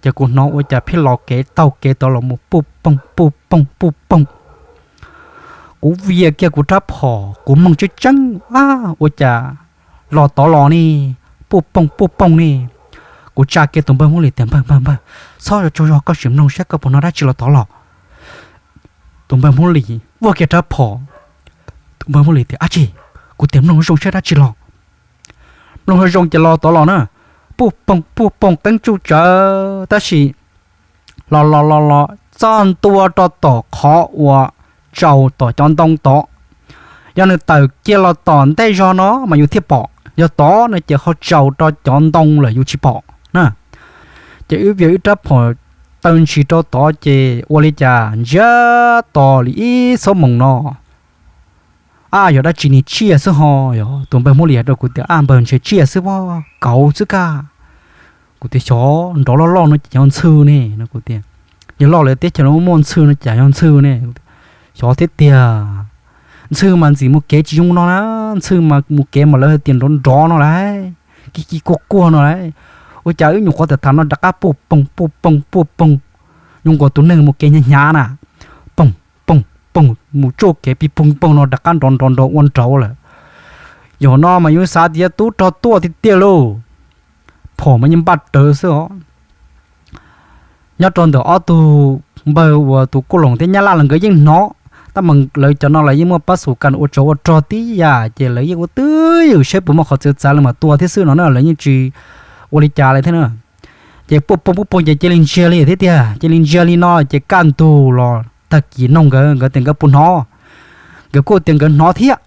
ces kuv hnov ua cas pheej los kev taug kev tod los mus puj poog puj poog puj poog. Kuv vias kiag kuv rab phom kuv mloog tseeb tseeb, ua cas los tod los ne, puj poog puj poog ne. Kuv tsa kiag tus npawg Hmoob Lis tias npawg npawg npawg, txhob tsaug zog koj sim mloog saib koj puas hnov dab tsi los tod los. Tus npawg Hmoob Lis vuag kiag rab phom, tus npawg Hmoob Lis tias ab tsi, kuv tias mloog zoo saib dab tsi los. Mloog zoo ces los tod los na, puj poog puj poog qeeb tsuj tsawv tab sis los los los los txog ntua rau tom qhov uas tsaus tom cov ntoo tod. Yog nws tawm kiag los tom ntej zog no mas yus thiaj pom, yog tod no ces ho tsaus rau cov ntoo lawm yus tsis pom na. Ces wb vias wb rab phom taw ntshis rau tod ces ua li cas ntsiag to li ib xuab moos no. Ab, yog dab tsi ni, tsiaj xwb ho. Yog tus npawg Hmoob Lis hais rau kuv tias ab npawg, ntshe tsiaj xwb pob, kauv xwb kaj. Kuv tias xyov, nrov loj loj no ces yog ntxhw ne no. Kuv tias yog loj lawm teb chaws no muaj ntxhw no cas yog ntxhw ne. Xyov thiab tiag, ntxhw mas ntxim mus kev tsis zoo no na, ntxhw mas mus kev mas lawv hais tias nrov nrov no lauj, kib kib kuag kuag no lauj. Ua cas wb nyuam qhuav tham tham no rov qab puj poog puj poog puj poog, zoo nkaus tus neeg mus kev hnyav hnyav na, poog poog poog mus tsuj kev pig poog poog no rov qab nrov nrov nrov ua nraud lawm. Yog no mas yus xav tias tub rog tuaj tiag tiag lauj, phom mas yeej npaj rawv xwb os. Nyob rau ntawm ob tug npawg uas tus kuj loos thiab nyab laj los nkawd yeej hnov, tab mas lawv cov no los yeej muaj pab xus kas ua tsov ua rog tib yam ces lawv yeej ua twb ywm saib puas muaj qhov txawv txav lawv mam tua thiab xwb no na, lawv yeej tsis ua li cas li thiab na. Ces puj poog puj poog ces cia li ntsiag li thiab tiag, cia li ntsiag li no ces kaj ntug los tag kis noog nkawd, nkawd tias nkawd puas hnov, nkawd kuj tias nkawd hnov thiab.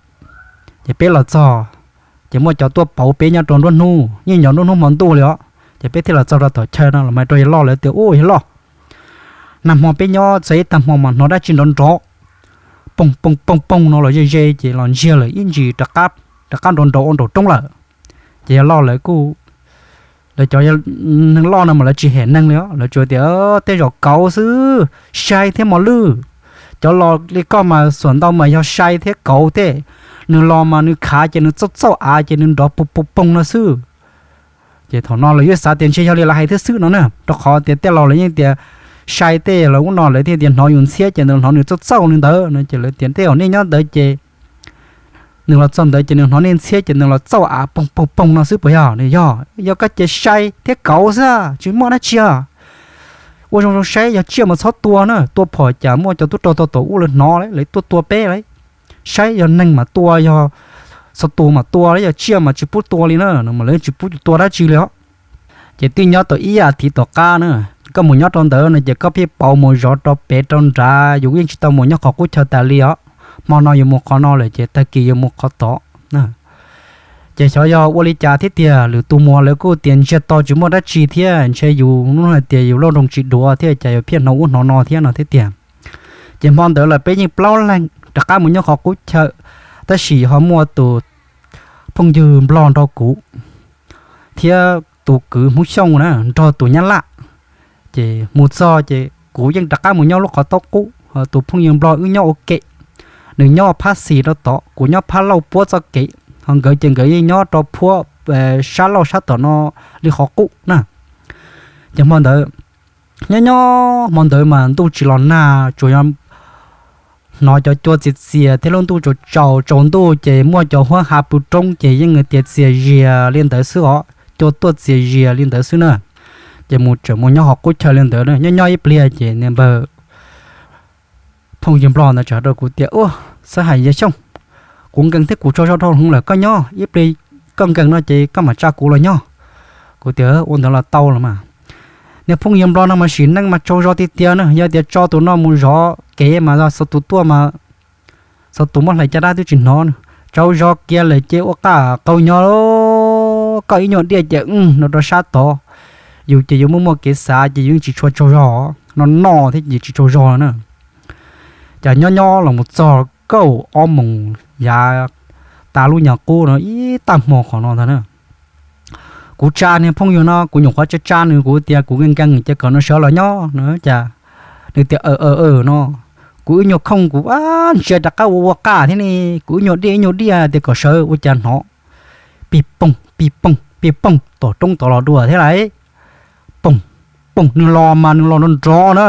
Ces peb los txog, ces muaj cov tuaj pauv peb nyob rau nruab hnub, yeej nyob nruab hnub hmo ntuj li os, ces peb thiaj los txog rau tom chaw no los mas rau yawg loj lawv tias u yawg loj, nag hmo peb nyob txog ib tag hmo mas hnov dab tsi nrov nrov poog poog poog poog no los ze ze ces los ntsiag lawm ib ntsis rov qab nrov nrov ua nraum roob lawm. Ces yawg loj lawv kuj, lawv cov neeg loj no mas lawv tsis hem neeg li os, lawv tsuas tias tej zaum kauv xwb, sai thiab mos lwj. Cov los li koj mas xuam ntau mas yog sai thiab kauv thiab, nws los mas nws khav ces nws txauj txauj av ces nws nrov puj puj poog no xwb. Ces thaum no lawv yeej xav tias ntshe yog li lawv hais thiab xwb no na, rau qhov tias tej laus lawv yeej tias sai tej los ub no lawv thiaj tias hnov yus ntxhiab ces nws hnov nws txauj txauj li ntawd no, ces lawv tias tej zaum nej nyob ntawd ces nws los txog ntawd ces nws hnov nej ntxhiab ces nws los txauj av poog poog poog no xwb puas yog? Nws yog, yog koj ces sai thiab kauv xwb tsis muaj dab tsi. Ua zoo zoo saib, yog tsiaj mas txhob tua na, tua phom cas muaj cov tub rog tau tom ub lawv hnov lawv tuaj tua peb lawm. Saib yog neeg mas tua, yog xov tus mas tua, yog tsiaj mas tsis pub tua li na, no mas lawv tsis pub tua dab tsi li os. Ces twb nyob tau ib as thiv tom qab na, koj mus nyob rau ntawd no ces koj pheej pauv mus zov rau pem rau nrad, yus yeej tsis tau mus nyob qhov qub chaw tas li os. Hmo no yus mus qhov no lawm ces tag kis yus mus qhov tod. Ces xyov yog ua li cas thiab tiag, lwm tus mus lawv kuj tias ntsiag to tsis muaj dab tsi thiab, ntshe yus hnub no hais tias yus lauj nroog tsis duav thiab cas yuav pheej hnov ub hnov no thiab no thiab tiag. Ces hmo ntawd lawm peb yeej plaub leeg rov qab mus nyob qhov qub chaw, tab sis ho muaj tus phooj ywg nplog nrog kuv thiab tus kwv Hmoob Xyooj na nrog tus nyab laj. Ces mus txog ces kuv yeej rov qab mus nyob lub qhov taub qub, tus phooj ywg nplog wb nyob ua ke, nws nyob phab xis rau tod, kuv nyob phab lauj puab txoj kev, ho nkawd ces nkawd yeej nyob rau puab sab lauj sab tom no li qhov qub na. Ces hmo ntawd, nyob nyob hmo ntawd mas ntuj tsis los nag, tsuas yog hnov cov cua txias txias thiab lub ntuj tsaus tsaus ntuj ces muaj cov huab ha pw roob ces yeej tias txias zias li ntawd xwb os, cua tuaj txias zias li ntawd xwb na. Ces mus tseem mus nyob qhov qub chaw li ntawd, nyob nyob ib pliag ces niag npawg phooj ywg nplog ntawd txawm hais rau kuv tias, u, xav hais yawg Xyooj, kuv nkees thiab kuv tsaug zog dhau hwv lawm, koj nyob ib pliag, koj nkees no ces koj mam tsa kuv los nyob. Kuv tias ua ntawd los tau los mas. Niag phooj ywg nplog no mas sim neej mas tsaug zog tiag tiag na, yog tias tso tus no mus zov kev mas xov tus tuaj mas, xov tus muab hlais caj dab twb tsis hnov, tsaug zog kiag lawm ces ua qaj qau nyob, koj ib nyuag diaj ces no rau sab tod, Yus ces yus muaj muaj kev xav ces yus yeej tsis tshua tsaug zog, noj noj thiab ces tsis tsaug zog na. Ces nyob nyob los mus txog kaum ob moos yav tas lub nyuag qub no ib tag hmo qhov no ntag na, kuv tsa niag phooj ywg no, kuv nyuam qhuav tsa tsa nws, kuv tias kuv nkees nkees ces kom nws sawv los nyob no, cas nws tias aw aw no. Kuv ib nyuag khooj kuv ntsia rov qab ua ua qaj thiab ne, kuv ib nyuag diaj ib nyuag diaj tias kom sawv ua cas hnov pij pooj pij pooj pij pooj tom roob tod los dua thiab lauj. Pooj pooj, nws los mas nws los nrov nrov na,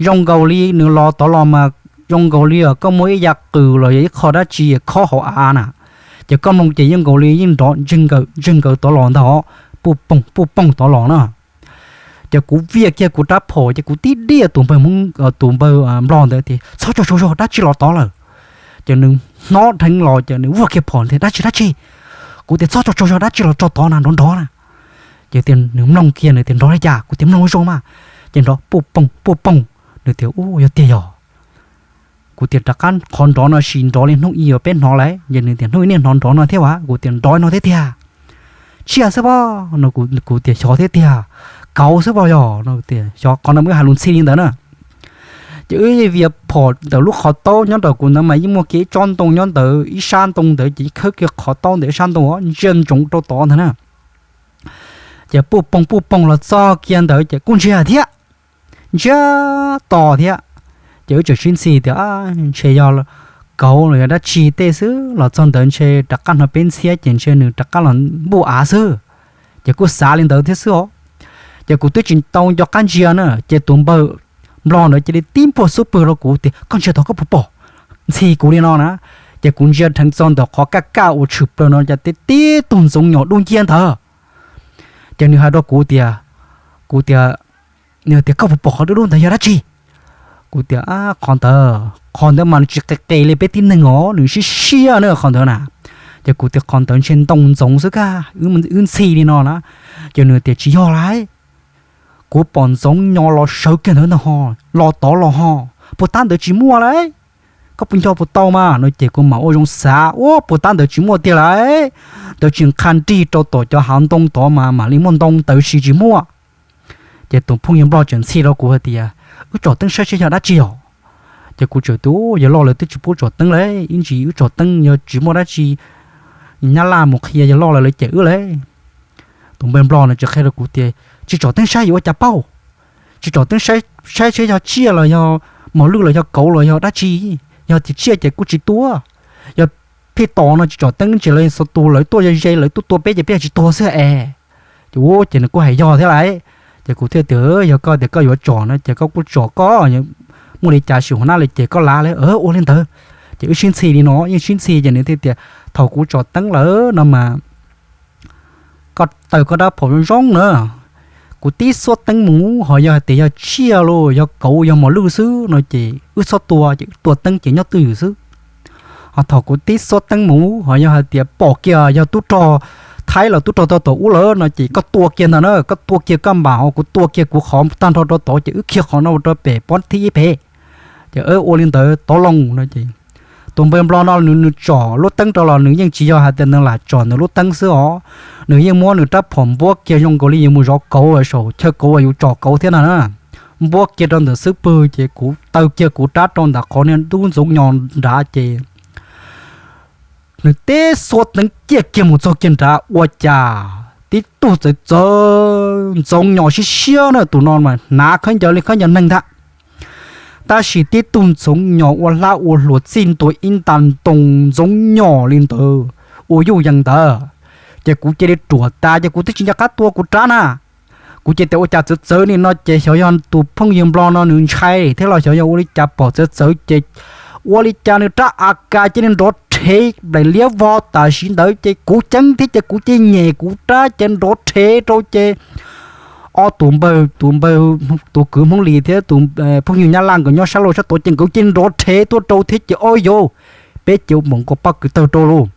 zoo nkaus li nws los tod los mas zoo nkaus li koj muaj ib yav qws los yog ib qho dab tsi khob hauv av na, ces koj mloog ces yeej nkaus li yeej nrov ntseg nkaws ntseg nkaws tod los ntag, puj pooj puj pooj tod los na. Ces kuv viaj kiag kuv rab phom ces kuv tib diaj tus npawg, tus npawg nplog ntawd tias txhob tsaug tsaug zog dab tsi los tod lawm. Ces nws hnov dheev los ces nws vuag kiag phom tias dab tsi dab tsi. Kuv tias txhob tsaug tsaug zog dab tsi los tso tod na nrov nrov na. Ces nws mloog kiag nws tias nrov li cas, kuv tias mloog zoo mas. Ces nrov puj pooj puj pooj, nws tias u yog tiag yog. Kuv tias rov qab qhov nrov no sis nrov li hnub ib uas peb hnov lawm, ces nws tias hnub ib nej hnov nrov no thiab as, kuv tias nrov no thiab tiag. Tsiaj xwb pob no, kuv tias xyov thiab tiag. Kauv xwb pob yog no, tias xyov qhov no wb hais lus ntxhi li ntawd na. Ces wb vias phom ntawm lub qhov taub nyob rau kuv ntawd mas yeej muaj kiag ib tsob ntoo nyob ntawd ib sab ntoo ntawd ces khawb kiag qhov taub ntawm ib sab ntoo ntsia ntsoov rau tod ntag na. Ces puj poog puj poog los txog kiag ntawd ces kuj ntsiag thiab, ntsiag to thiab. Ces wb tseem sib ntxhi tias ntshe yog kauv los yog dab tsi tej xwb, los txog ntawd ntshe rov qab hnov peb ntxhiab ces ntshe nws rov qab los npuj av xwb. Ces kuj xav li ntawd thiab xwb os. Ces kuv twb tsis tau nco qab ntsia na, ces tus npawg nplog ntawd cia li tib npuaj xub pwg rau kuv tias koj ntsia tod koj puas pom, ntxhi kuv li no na. Ces kuv ntsia dheev txog ntawm qhov kaj kaj uas tshwm plaws no ces tib tug ntxoov nyom dub nciab ntawd. Ces nws hais rau kuv tias, kuv tias, nws tias koj puas pom qhov dub dub ntawd yog dab tsi? Kuv tias qhov ntawd, qhov ntawd mas nws tsis qis qis li peb tib neeg os, nws siab siab na qhov ntawd na. Ces kuv tias qhov ntawd ntshe ntoo ntxoov xwb kaj, wb ntxhi li no na. Ces nws tias tsis yog lauj, kuv pom ntxoov nyom los sawv kiag ntawd ntag ho, los tod los ho, puas tab ntawd tsis muaj lauj. Koj puas nco puas tau mas no ces kuv mam ua zoo xav ua puas tab ntawd tsis muaj tiag lauj. Ntawd tsis nqha nrig rau tom cov hav ntoo tod mas mam li muaj ntoo ntawd sis tsis muaj. Ces tus phooj ywg nplog tseem ntxhi rau kuv hais tias wb tsom teeb saib seb yog dab tsi os. Ces kuv tseem tias yawg loj lawv twb tsis pub tsom teeb lauj, ib ntsis wb tsom teeb yog tsis muaj dab tsi nyab laj mus qhia yawg loj lawv lawv cem wb lauj. Tus npawg nplog no tseem qhia rau kuv tias tsis tsom teeb saib yuav ua cas paub, tsis tsom teeb saib seb yog tsiaj los yog mos lwj los yog kauv los yog dab tsi, yog tias tsiaj ces kuj tsis tua, yog pheej tos no tsis tsom teeb ces lawv xuas tus lawv tuaj ze ze lawv tuaj tua peb ces peb tsis tuag xwb es. Ces ua ces nws kuj hais yog thiab lauj. Ces kuv thiaj tias yog koj tias koj yuav tsom no ces koj kuj tsom koj, muaj li cas sim hua nab li ces koj lav li ua li ntawd. Ces wb sib ntxhi li no yeej sib ntxhi ces nws thiaj tias thaum kuv tsom teeb lawm no mas koj taws koj rab phom zoo zoo na, kuv tib xuab teeb mus ho yog hais tias yog tsiaj los yog kauv yog mos lwj xwb no ces wb txhob tua ces wb tua teeb ces nyob twj ywm xwb. Ho thaum kuv tib xuab teeb mus ho yog hais tias pom kiag yog tub rog Thaib los tub rog tog tom ub lawm no ces koj tua kiag ntag na, koj tua kiag koj npam ho kuv tua kiag kuv qhov tag nrho rau tod ces wb khiav qhov no rau pem pob thib ib pem. Ces ua li ntawd tov loo no ces tus npawg nplog no nws tsom lub teeb rau los nws yeej tsis yog hais tias nws lam tsom nws lub teeb xwb os, nws yeej muab nws rab phom npuab kiag zoo nkaus li yus mus zov kauv saum chaw kauv uas yus tsom kauv thiab no na. Npuab kiag rau ntawm xub pwg ces kuv taw kiag kuv rab rau ntawm qhov niag dub ntxoov nyom nrad ces nws tib xuab teeb ciaj kiag mus txog kiag nrad ua cas tib tug txawv txawv ntxoov nyom siab siab na, tus no mas hnav khaub ncaws li khaub ncaws neeg ntag. Tab sis tib tug ntxoov nyom ua hlab ua hluas txij ntua ib nta ntoo ntxoov nyom li ntawd ua yuj yees ntawd. Ces kuv cia li ruam tas ces kuv twb tsis nco qab tua kuv rab na. Kuv cia tias ua cas txawv txawv li no ces xyov yog tus phooj ywg nplog no nws ntshai thiab los xyov yog ua li cas pom txawv txawv ces ua li cas nws rab a kas cia li nrov rhev nplaim liab vog tam sim ntawd ces kuv ceeb thiab ces kuv cia nyem kuv rab ces nrov rhev rau ces ob tus npawg, tus npawg, tus kwv Hmoob Lis thiab tus phooj ywg Nyab Laj nkawd nyob sab laug sab tod ces nkawd cia li nrov rhev tuaj rau thiab ces ob yau peb ces ua npaum nkaus paj kwv tawg rau lauj.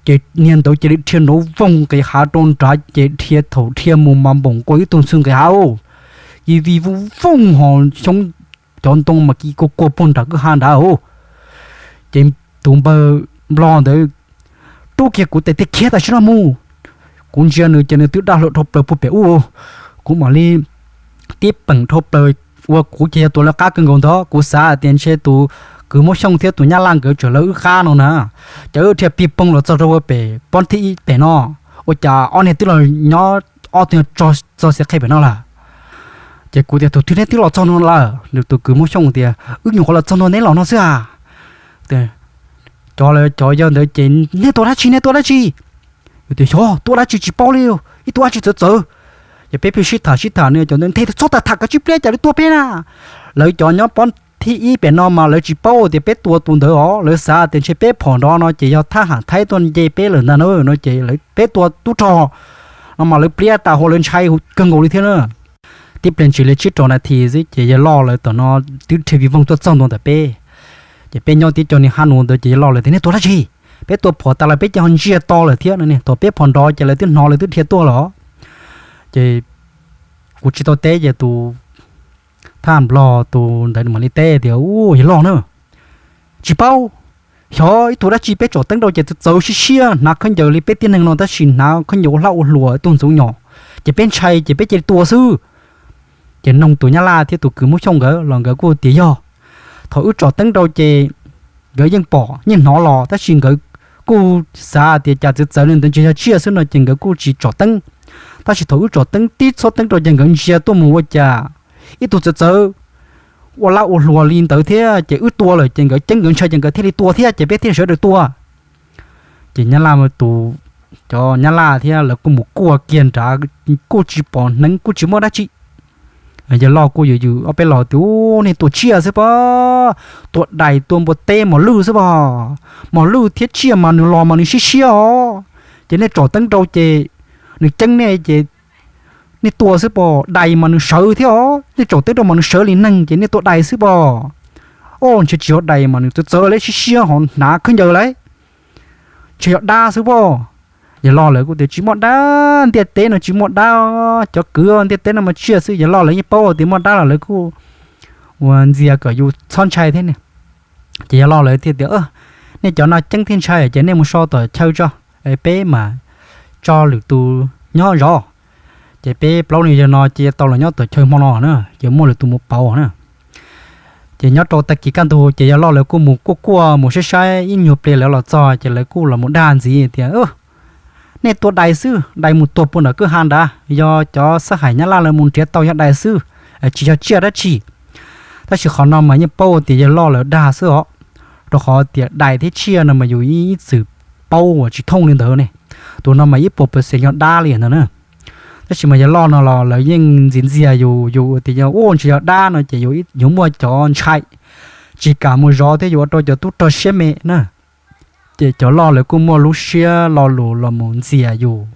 Ces niag ntawd cia li dhia nrov voog nqis hav rau nrad ces dhia thaum dhia mus mas npaum nkaus ib tug ntxhw nqis hav lauj. Cia vij voog voog ho xyoob cov ntoo mas kiv kua kua puag nram kwj ha nrad lauj. Ces tus npawg nplog ntawd rub kiag kuv tes thiaj khiav tam sim no mus. Kuv ntsia nws ces nws twb daj hlawm dhau plaws puag pem ub. Kuv mam li tib peem dhau plaws uas kuv ces yog tus lawv qab kawg nkaus ntag. Kuv xav hais tias ntshe tus kwv Hmoob Xyooj thiab tus Nyab Laj nkawd tseem lawv wb qab no na, ces wb thiaj pig phooj los txog rau pem pob thib ib pem no. Ua cas ob niag twb los nyob, ob tug tso txog xiav qhe pem no lawm. Ces kuv tias, tus twg neb twb los txog no lawm? Nws tus kwv Hmoob Xyooj tias, wb nyuam qhuav los txog no neb los no xwb a. Cov, cov yawg ntawd ces, nej tua dab tsi, nej tua dab tsi? Tias, xyov tua dab tsi tsis paub li, ib tug dab tsi txawv txawv. Ces peb pheej sib tham sib tham no, cov ntawd nthe, txhob tham tham, kav tsij pliab, cas li tua peb na. Lawv cov nyob pob thib ib pem no mas lawv tsis paub tias peb tua tus ntawd os, lawv xav tias ntshe peb phom nrov no ces yog thab ham Thaib tuaj nce peb lawm ntag na no, ces peb tua tub rog no mas lawv pliab tas hua, lawv ntshai kawg nkaus li thiab na. Tib pliag ntsis li tsib rau nas this xwb ces yawg loj lawv tom no twb dhia vij voog tuaj txog ntua ntawm peb. Ces peb nyob tib co niag hab nus ntawd ces yawg loj lawv tias, nej tua dab tsi? Peb tua phom tas los peb ces ho ntsia to lawm thiab no ne, thaum peb phom nrov ces lawv twb hnov lawv twb dhia tuaj lawm. Ces kuv tsis tau teb ces tus thab nplog tus ntawd mam li teb tias, u, yawg loj na, tsis paub. Xyov ib tug dab tsi peb tsom teeb rau ces txawv txawv siab siab hnav khaub ncaws li peb tib neeg no tab sis hnav khaub ncaws ua hlab ua hluas tug ntxoov nyom, ces peb ntshai ces peb cia li tua xwb. Ces noog tus Nyab Laj thiab tus kwv Hmoob Xyooj nkawd los nkawd kuj tias yog. Thaum wb tsom teeb rau ces nkawd yeej pom yeej hnov los tab sis nkawd kuj xav tias cas txawv txawv li ntawd ntshe yog tsiaj xwb no ces nkawd kuj tsis tsom teeb. Tab sis thaum wb tsom teeb tib txhob teeb rau ces nkawd ntsia tuaj mus ua cas ib tug txawv txawv ua hlab ua hluas li ntawd thiab ces wb tua lawm ces nkawd ceeb nkawd ntshai ces nkawd thiaj li tua thiab ces peb thiaj sawv daws tua. Ces Nyab Laj tus, cov Nyab Laj thiab lawv kuj mus kuaj kiag nrad, kuj tsis pom hneev kuj tsis muaj dab tsi. Yawg loj kuj yws yws ob peb los tias, u, nej tua tsiaj xwb pob, tua dais tua npua teb mos lwj xwb pob. Mos lwj thiab tsiaj mas nws los mas nws siab siab os, ces nej tsom teeb rau ces nws ceeb nej ces nej tua xwb pob. Dais mas nws sawv thiab os, nej tsom teeb rau mas nws sawv li neeg ces nej tua dais xwb pob. O, ntshe tsis yog dais mas nws txawv txawv li siab siab ho hnav khaub ncaws lauj, ntshe yog dab xwb pob. Yawg loj lawv kuj tias tsis muaj dab, ntiaj teb no tsis muaj dab, cov kwv, ntiaj teb no mas tsiaj xwb. Yawg loj lawv yeej paub tias muaj dab los lawv kuj ua ntxias kom yus txhob ntshai thiab ne. Ces yawg loj lawv thiaj tias, nej cov no ceeb thiab ntshai ces nej mus so tom chaw tso, peb mas tso lwm tus nyob zov. Ces peb plaub leeg yawg no ces tau los nyob tom chaw hmo no na, ces muaj lwm tus mus pauv na. Ces nyob rau tag kis kaj ntug ces yawg loj lawv kuj mus kuaj kuaj mus saib saib ib nyuag pliag lawv los txog ces lawv kuj los mus dag ntxiv tias, nej tua dais xwb, dais mus tuag puag nram kwj ha nrad, yog cov xab hais Nyab Laj lawv mus nrhiav tau yog dais xwb, tsis yog tsiaj dab tsi. Tab sis qhov no mas yeej paub tias yawg loj lawv dag xwb os, rau qhov tias dais thiab tsiaj no mas yus ib txwm paub uas tsis thooj li ntawd ne. Tus no mas ib puas pawv xees yog dab li ntawd na. Tab sis mas yawg loj no los lawv yeej ntxias ntxias yus, yus tias yog ua ntshe yog dab no ces yus muaj cov ntshai, tsis kam mus zov thiab yus ua rau cov tub rog siab me na. Ces cov loj lawv kuj muaj lub siab lo lus los mus ntxias yus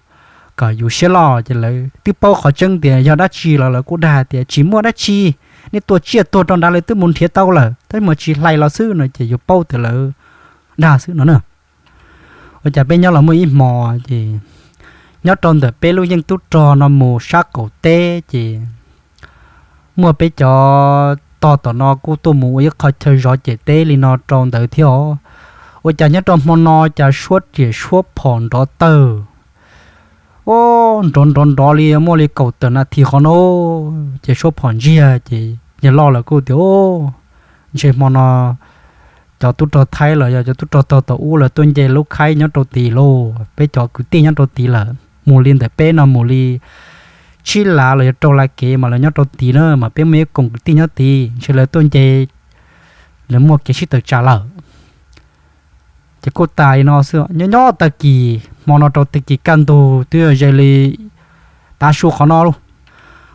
kom yus siab loj, ces lawv twb paub qhov tseeb tias yog dab tsi los lawv kuj dag tias tsis muaj dab tsi, nej tua tsiaj tuag rau nrad lawv twb mus nrhiav tau lawm, tab sis mas tsis hlais los xwb no ces yus paub tias lawv dag xwb no na. Ua cas peb nyob los muaj ib hmo ces nyob rau ntawm peb lub yeej tub rog no mus sab qaum teb ces muaj peb cov tog tom no kuj tuaj mus ua ib qho chaw zov cem teb li no rau ntawd thiab os. Ua cas nyob rau hmo no cas suab riam suab phom nrov tawg, o, nrov nrov nrov li muaj li kaum tawm nas this qhov no, ces suab phom ntsiag ces yawg loj lawv kuj tias, o, ntshe hmo no cov tub rog Thaib los yog cov tub rog tog tom ub lawv tuaj nce lub khaib nyob rau tid lauj, peb cov kwv tij nyob rau tid lawm, mus li ntawm peb no mus li tsib lav los yog rau lav kev mas lawv nyob rau tid na, mas peb muaj ib koom kwv tij nyob tid ntshe lawv tuaj nce, lawv muaj kev sib tawm tsam lawm. Ces kuj tas li no xwb, nyob nyob tag kis hmo no rau tag kis kaj ntug twb yog ze li tav su qhov no lauj.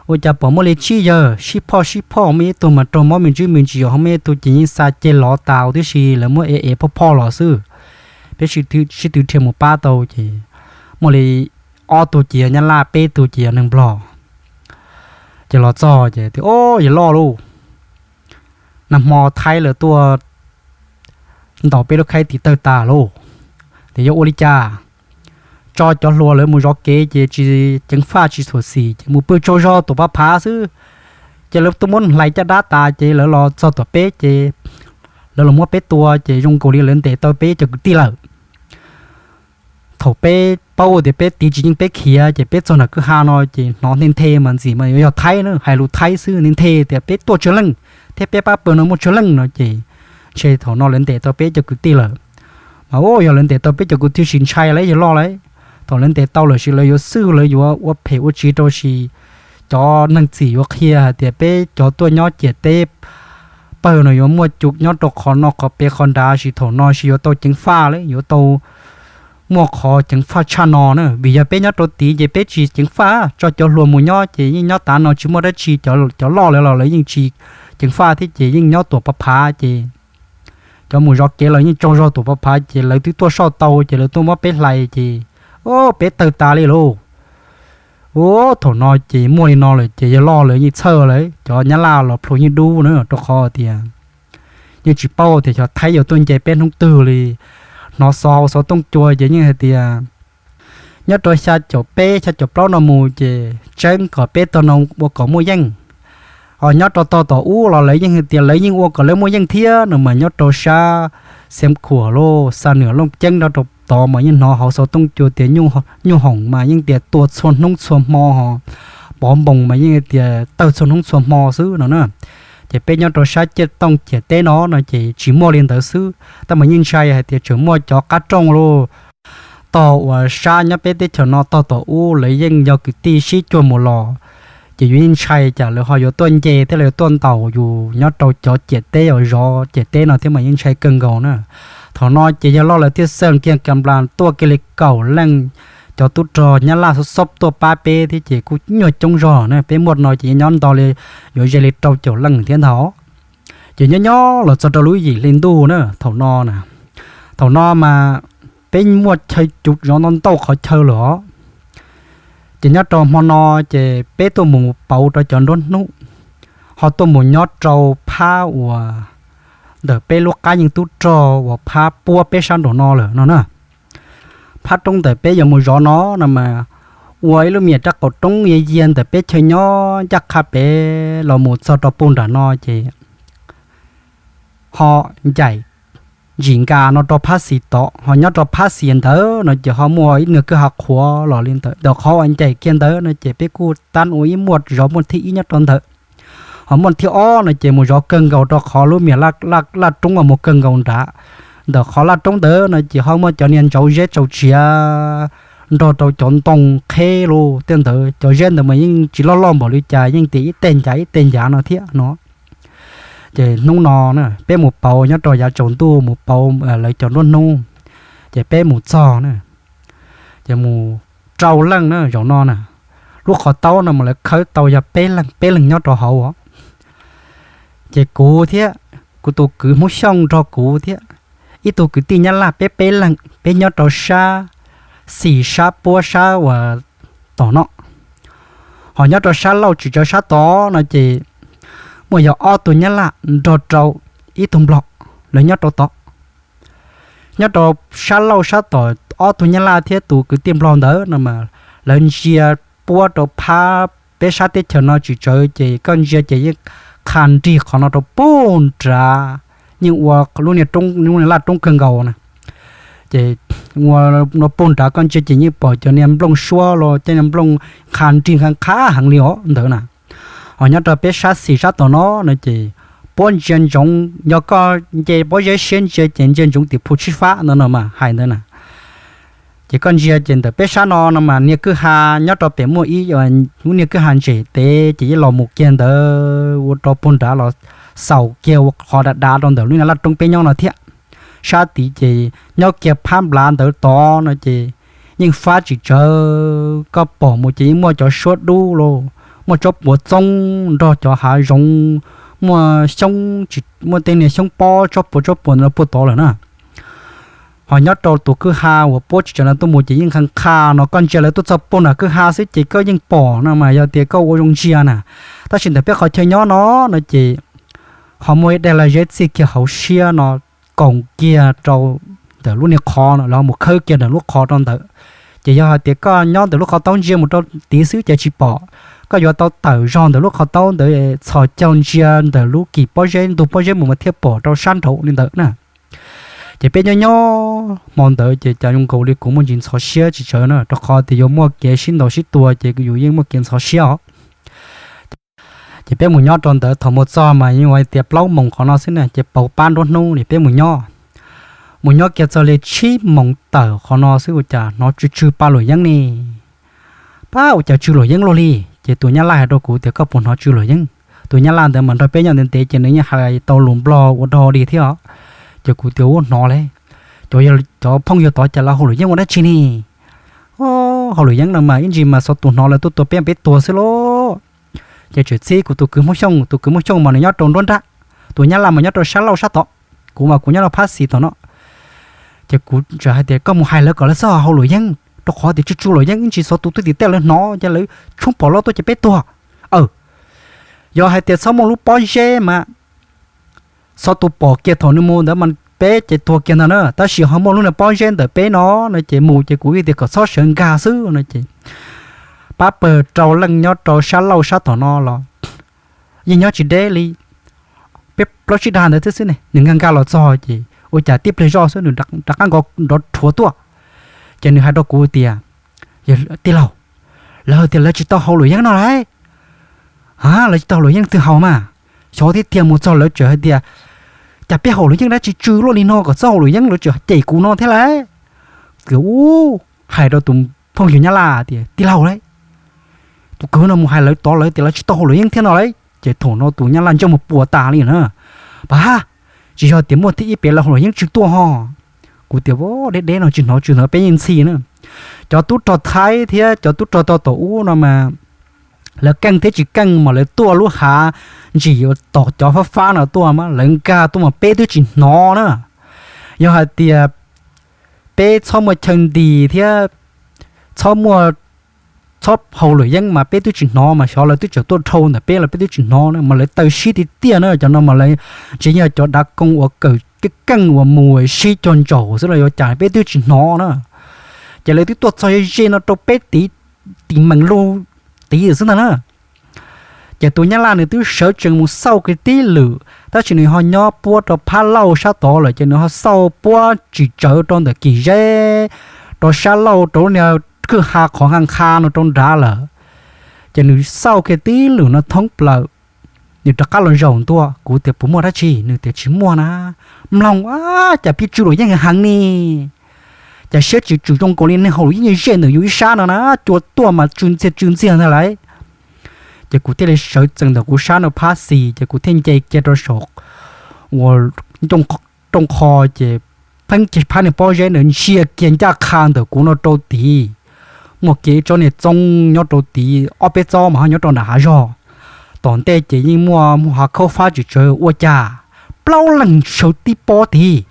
Ua cas pom muaj li tsib yawg sib phoj sib phoj, muaj ib tug mas raug mob me ntsis me ntsis, ho muaj ib tug ces yeej xa ceg lov tas tib si, lawv muab ev ev phoj phoj los xwb. Peb sib tw dhia mus pab tau ces muaj li ob tug ces yog Nyab Laj, peb tug ces yog neeg Nplog. Ces los txog ces tias, o, yawg loj lauj, nag hmo Thaib lawv tuaj ntaus peb lub khaib tiv tawg tas lauj, tias yuav ua li cas? Tso cov hluas lawv mus zov kev ces tsis ceev faj tsis xyuam xim ces mus pw tsaug zog tom pab phav xwb. Ces lawv tuaj muab hlais caj dab tas ces lawv los txog tom peb ces lawv los muab peb tua ces zoo nkaus li lawv ntes tau peb cov kwv tij lawm. Thaum peb paub tias peb tiv tsis yeej peb khiav ces peb txog nram kwj ha no ces hnov nthe nthe mas ntxim mas yuav yog Thaib na, hais lus Thaib xwb, nthe nthe tias peb tuaj tsawg leej thiab peb pab pawg no muaj tsawg leej no ces ntshe thaum no lawv ntes tau peb cov kwv tij lawm. Mas ua yog lawv ntes tau peb cov kwv tij sis ntshai lawv yog loj lawm. Thaum lawv ntes tau lawm sis lawv yuav xwb, lawv yuav ua phem ua tsiv rau sis cov neeg txim yuav qhia hais tias peb cov tuaj nyob ciam teb pawg no yuav muaj cus nyob rau qhov no qhov pem qhov nrad, sis thaum no sis yuav tau ceev faj lawm, yuav tau muaj qhov ceev faj tshaj no na. Vim yog peb nyob rau tid ces peb tsis ceev faj, tso cov hluas mus nyob ces yeej nyob tav no tsis muaj dab tsi, cov loj lawv los lawv yeej tsis ceev faj thiab ces yeej nyob tuam phav phav ces cov mus zov kev los yeej tsaug zog tuam phav phav ces lawv twb tuaj soj tau ces lawv tuaj muab peb hlais ces peb tawg tas li lauj. Ua thaum no ces muaj li no lawm ces yawg loj lawv yeej txhawj lawm, cov nyab laj los plhu yeej dub na, rau qhov tias yeej tsis paub tias xyov Thaib yuav tuaj nce peb hnub twg li. Hnov xov hauv xov tooj cua ces yeej hais tias nyob rau xya caum peb xya caum plaub no mus ces tseeb kom peb tog no ua kom muaj yeej. Ho nyob rau tog tom ub los lawv yeej hais tias lawv yeej ua kom lawv muaj yeej thiab no mas nyob rau sab Xeev Khuam los Xa Nwm Looj Ceeb nyob rau tod mas yeej hnov hauv xov tooj cua tias nyuj hoom mas yeej tias tua txhua hnub txhua hmo ho pov npoos mas yeej tias tawg txhua hnub txhua hmo xwb no na. Ces peb nyob rau sab ciaj tooj ciam teb no no ces tsis muaj li ntawd xwb, tab mas yeej ntshai hais tias tseem muaj cov qab rooj los tog uas sab nyob peb teb chaws no tog tom ub lawv yeej yog kwv tij sib cuag mus los, ces yus yeej ntshai cas lawv ho yuav tuaj nce thiab lawv yuav tuaj ntaus yus nyob rau cov ciam teb uas zov ciam teb no thiab mas yeej ntshai kawg nkaus na. Thaum no ces yawg loj lawv thiaj xaj kiag ka nplas tuaj kiag li kaum leej cov tub rog nyab laj xob xob tuaj pab peb thiab ces kuj nyuaj coob zog na, peb muaj no ces nyob nto li yuav ze li rau caum leej thiab ntag. Ces nyob nyob los txog rau lub yim hli ntuj na, thaum no na, thaum no mas peb muaj chaw cus zov ntau ntau qhov chaw lawm os. Ces nyob rau hmo no ces peb tuaj mus pauv rau cov nruab hnub, ho tuaj mus nyob rau phab uas ntawm peb lub qab yeej tub rog uas phab puab peb sab nraum no lawm no na. Phab roob ntawm peb yuav mus zov no no mas ua ib lub me nyuam rab qaum roob yia yia ntawm peb chaw nyob ncaj qha pem los mus txog rau puag nram no ces ho ncaim ntsim nkas no rau phab xis tod, ho nyob rau phab xis ntawd no ces ho muaj ib niag kwj ha qhuav los li ntawd. Ntawm qhov uas ncaim kiag ntawd no ces peb kuj tab ua ib muaj zov muaj thib ib nyob rau ntawd. Ho muaj thib ob no ces mus zov kawg nkaus rau qhov lub me nyuam laj roob uas mus kawg nkaus nrad. Ntawm qhov laj roob ntawd no ces ho muaj cov niag ntsaum zeb tsaus tsiav nrog rau cov ntoo qheb los tej ntawd. Cov zeb ntawd mas yeej tsis loj loj npaum li cas, yeej tias ib teg ncav ib teg ncav no thiab no. Ces hnub no na peb mus pauv nyob rau yav tsaus ntuj mus pauv lawv cov nruab hnub, ces peb mus txog na, ces mus rau leej na zaum no na. Lub qhov taub no mas lawv khawb tau yog peb leeg, peb leeg nyob rau hauv os. Ces kuv thiab kuv tus kwv Hmoob Xyooj nrog kuv thiab ib tug kwv tij Nyab Laj, peb peb leeg peb nyob rau sab xis sab puab sab uas tom no. Ho nyob rau sab laug tsis tsawv sab tod no ces muaj yog ob tug Nyab Laj nrog rau ib tug Nplog, lawv nyob rau tod. Nyob rau sab laug sab tom ob tug Nyab Laj thiab tus kwv tij Nplog ntawd no mas lawv ntsia puab rau phab peb sab teb chaws no tsis tsawv ces koj ntsia ces yeej qha nrig qhov no rau puag nrad, yeej ua lub niag roob, lub niag laj roob kawg nkaus na. Ces ua no puag nrad koj ntsia ces yeej pom cov niag nplooj suab los cov niag nplooj qha nrig qha heev li os ntawd na. Ho nyob rau peb sab xis sab tom no no ces puab ntsia ntsoov, yog koj nce pob zeb siab ntsia ces ntsia ntsoov tim Phu Tsib Fab ntawd no mas hais ntawd na. Ces koj ntsia ces ntawm peb sab no no mas niag kwj ha nyob rau pem muaj ib lub niag kwj ha ntses tes ces yeej los mus kiag ntawd ua rau puag nrad los xaus kiag ua qhov dav dav rau ntawm lub niag laj roob peb nyob no thiab. Sab tid ces nyob kiag phab nplav ntawd tod no ces yeej fab tsis tsawv, koj pom mus ces yeej muaj cov suab dub los muaj tsob puav txoob nrog cov hav zoov, muaj xyoob, muaj tej niag xyoob pob tsob puav tsob puav ntawd puag tod lawm na. Ho nyob rau tus kwj ha uas puab tsis tsawv no tuaj mus ces yeej qha qha no, koj ntsia lawv tuaj txog puag nram kwj ha xwb ces koj yeej pom no mas yog tias koj ua zoo ntsia na. Tab sis ntawm peb qhov chaw nyob no no ces ho muaj ib daim lag zeb txij kiag hauv siab no koom kiag rau ntawm lub niag qhov no, lawv mus khawb kiag ntawm lub qhov rau ntawd. Ces yog hais tias koj nyob ntawm lub qhov taub ntsia mus rau tid xwb ces tsis pom, koj yuav tau tawm zog ntawm lub qhov taub ntawd txhos caug ntsia ntawm lub kis pob zeb ntug pob zeb mus mas thiaj pom rau sab nraud li ntawd na. Ces peb nyob nyob hmo ntawd ces cas zoo nkaus li kuv muaj ntsis ntxhov siab tsis tsawg na, rau qhov tias yuav muaj kev sib ntaus sib tua ces yus yeej muaj kev ntxhov siab os. Ces peb mus nyob rau ntawd, thaum mus txog mas yeej ua tias plaub moos qhov no xwb na, ces pauv pab nruab hnub ni peb mus nyob. Mus nyob kiag txog li tsib moos tawm qhov no xwb ua cas hnov tsw tsw pa luam yeeb ni. Pab, ua cas tsw luam yeeb luaj li? Ces tus nyab laj hais rau kuv tias koj puas hnov tsw luam yeeb? Tus nyab laj ntawd mas nrog peb nyob ntev ntev ces nws yeej hais tau lus nplog ua dog dig thiab os. Ces kuv tias ua hnov li, cov phooj ywg tod cas lawv haus luam yeeb ua dab tsi ni? Haus luam yeeb no mas ib ntsis mas xov tus hnov lawv tuaj tua peb, peb tuag xwb lauj. Ces tseem txib kuv tus kwv Hmoob Xyooj, tus kwv Hmoob Xyooj mas nws nyob rau nruab nrab, tus nyab laj mas nyob rau sab laug sab tod, kuv mas kuv nyob rau phab xis tom no. Ces kuv txawm hais tias koj mus hais lawv kom lawv txhob haus luam yeeb, rau qhov tias tsw tsw luam yeeb ib ntsis xov tus twb tim tej lawv hnov ces lawv tshoob pom loj tuaj ces peb tuag. Aw, yog hais tias txhob muaj lub pob zeb mas xov tus pom kiag thaum nws mus ntawd mas peb ces tuag kiag ntag na, tab sis ho muaj lub niag pob zeb ntawm peb no no ces mus ces kuv vim tias kom txhob sawv nkag xwb no ces pab pawg rau leej nyob rau sab laug sab tom no los yeej nyob tsis deb li peb plaub tsib dag ntawd thiab xwb ne, nws nkag nkag los txog ces ua cas tib pliag zoj xwb nws rov qab nrov rhuav tuaj. Ces nws hais rau kuv tias, tij laug, lawv tias lawv tsis tau haus luam yeeb no lauj. A, lawv tsis tau haus luam yeeb twg haus mas? Xyov thiab tiag, mus txog lawv tseem hais tias cas peb haus luam yeeb dab tsi tsw luaj li no kom txhob haus luam yeeb, lawv tseem cem kuv no thiab lauj. Kuv hais rau tus phooj ywg nyab laj tias tij laug lauj, tus kwv no mus hais lawv tod lawv tias lawv tsis tau haus luam yeeb thiab no lauj. Ces thaum no tus nyab laj ntsej muag puas tas li na, pab, tsis yog tias muaj thib ib pem lawv haus luam yeeb tsw tuaj ho. Kuv tias deb deb no tsis hnov tsw ntawd peb yeej ntxhi na. Cov tub rog Thaib thiab cov tub rog tog tom ub no mas lawv keej thiab tsis keej mas lawv tuaj lub hav ntsis tom cov fab fab no tuaj mas lawv nkag tuaj mas peb twb tsis hnov na. Yog hais tias peb txhob muaj chaw ntis thiab txhob muaj, txhob haus luam yeeb mas peb twb tsis hnov mas xyov lawv twb tseem tuaj dhau ntawm peb los peb twb tsis hnov na mas lawv taw sib tiag tiag na. Cov no mas lawv ntshe yog cov dav koom uas kawm keej keej uas mus sib cog ntsaum xwb los yuav cas peb twb tsis hnov na. Ces lawv twb tuaj txog ze ze no rau peb tiv, tiv meem lug tiv xwb ntag na. Ces tus nyab laj nws twb sawv tsees mus xauj kiag tib lwm tab sis nws ho nyob puab rau phab laug sab tod lawm ces nws ho xauj puab tsis tsawv rau ntawm kis zeb, rau sab laug rau lub niag kwj ha qhov nqa nqha no rau nrad lawm. Ces nws xauj kiag tib lwm no thoob plaws, nws rov qab los zaum ntua kuv tias puas muaj dab tsi, nws tias tsis muaj na. Mloog, a, cas pheej tsw luam yeeb heev heev ni. Cas siab tsis tsw zoo nkaus li neeg haus luam yeeb ze ntawm yus ib sab no na, cua tuaj mas tsw ntxiag tsw ntxiag ntag lauj. Ces kuv thiaj li sawv tsees ntawm kuv sab no phab xis ces kuv thiaj nce kiag rau saum uas rooj qho ces pheej kiag phab niag pob zeb ntawd ntsia kiag ncaj qha ntawm kuv no rau tid. Muaj kiag ib tsob niag txoob nyob rau tid, ob peb tsob mas ho nyob rau nram hav zog. Tom ntej ces yeej muaj mus hav khaub fab tsis tsawg ua cas plaub leeg sawv tib pob tid.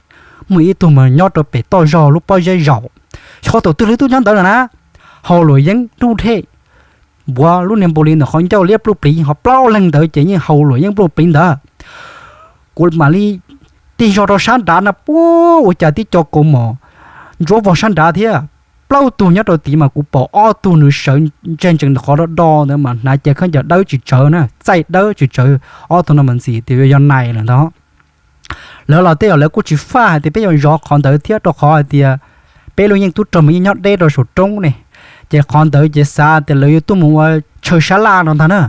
Muaj ib tug mas nyob rau pem toj zog lub pob zeb zaum, xyov thaum twg lawv twb nyob ntawd lawm na. Haus luam yeeb nruj dhej, npuav lub niag npau li ntawm qhov ncauj liab pluj pliv, ho plaub leeg ntawd ces yeej haus luam yeeb nruj pliv ntawd. Kuv mam li tig zog rau sab nrad na puag ua cas tib co kaus mom ntsuab vog sab nrad thiab. Plaub tug nyob rau tid mas kuv pom ob tug nws sawv ntsees ntsees ntawm qhov do do ntawd mas hnav cev khaub ncaws dawb tsis tsawv na, txaij dawb tsis tsawv, ob tug no mas ntxim tias yuav yog nais lawm ntag. Lawv los tej zaum lawv kuj tsis faj hais tias peb yuav zov qhov ntawd thiab rau qhov hais tias peb lub yeej tub rog mas yeej nyob deb rau saum roob ne. Ces qhov ntawd ces xav tias lawv yuav tuaj mus ua chaw sab laj no ntag na.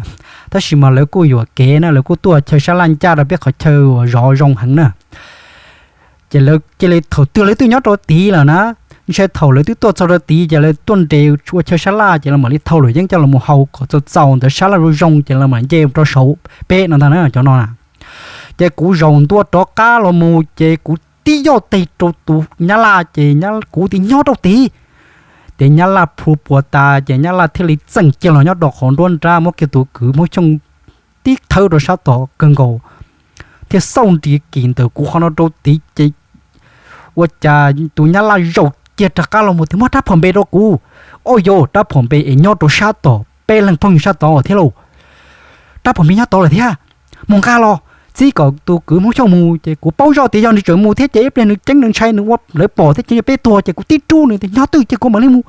Tab sis mas lawv kuj yuam kev na, lawv kuj tuaj chaw sab laj ncaj rau peb qhov chaw uas zov zoo heev na. Ces lawv cia li thaum twg lawv twb nyob rau tid lawm na, ntshe thaum lawv twb tuaj txog rau tid ces lawv tuaj nres ua chaw sab laj ces lawv mam li thau luam yeeb coj los mus haus kom txaus txaus ntawd sab laj zoo zoo ces lawv mam nce rau saum peb no ntag na cov no na. Ces kuv zaum ntua rov qab los mus ces kuv tib yoj teg rau tus nyab laj ces kuv tias nyob rau tid. Ces nyab laj plhu puas tas ces nyab laj thiaj li txeem kiag los nyob rau qhov nruab nrab muab kiag tus kwv Hmoob Xyooj tib thawb rau sab tod kawg nkaus, thiaj xauj nris kis ntawm kuv qhov no rau tid ces ua cas tus nyab laj zaum kiag rov qab los mus tias muab rab phom npe rau kuv. Au yau, rab phom npe es nyob rau sab tod, peb leeg phooj ywg sab tod thiab lauj. Rab phom npe nyob tod lawm thiab, mus nqa los txib kom tus kwv Hmoob Xyooj mus. Ces kuv paub zoj tias yog nws tseem mus thiab ces ib pliag nws ceeb nws ntshai nws ua lawv pom thiab ces yog peb tuag ces kuv tib rub nws tias nyob twj ces kuv mam li mus.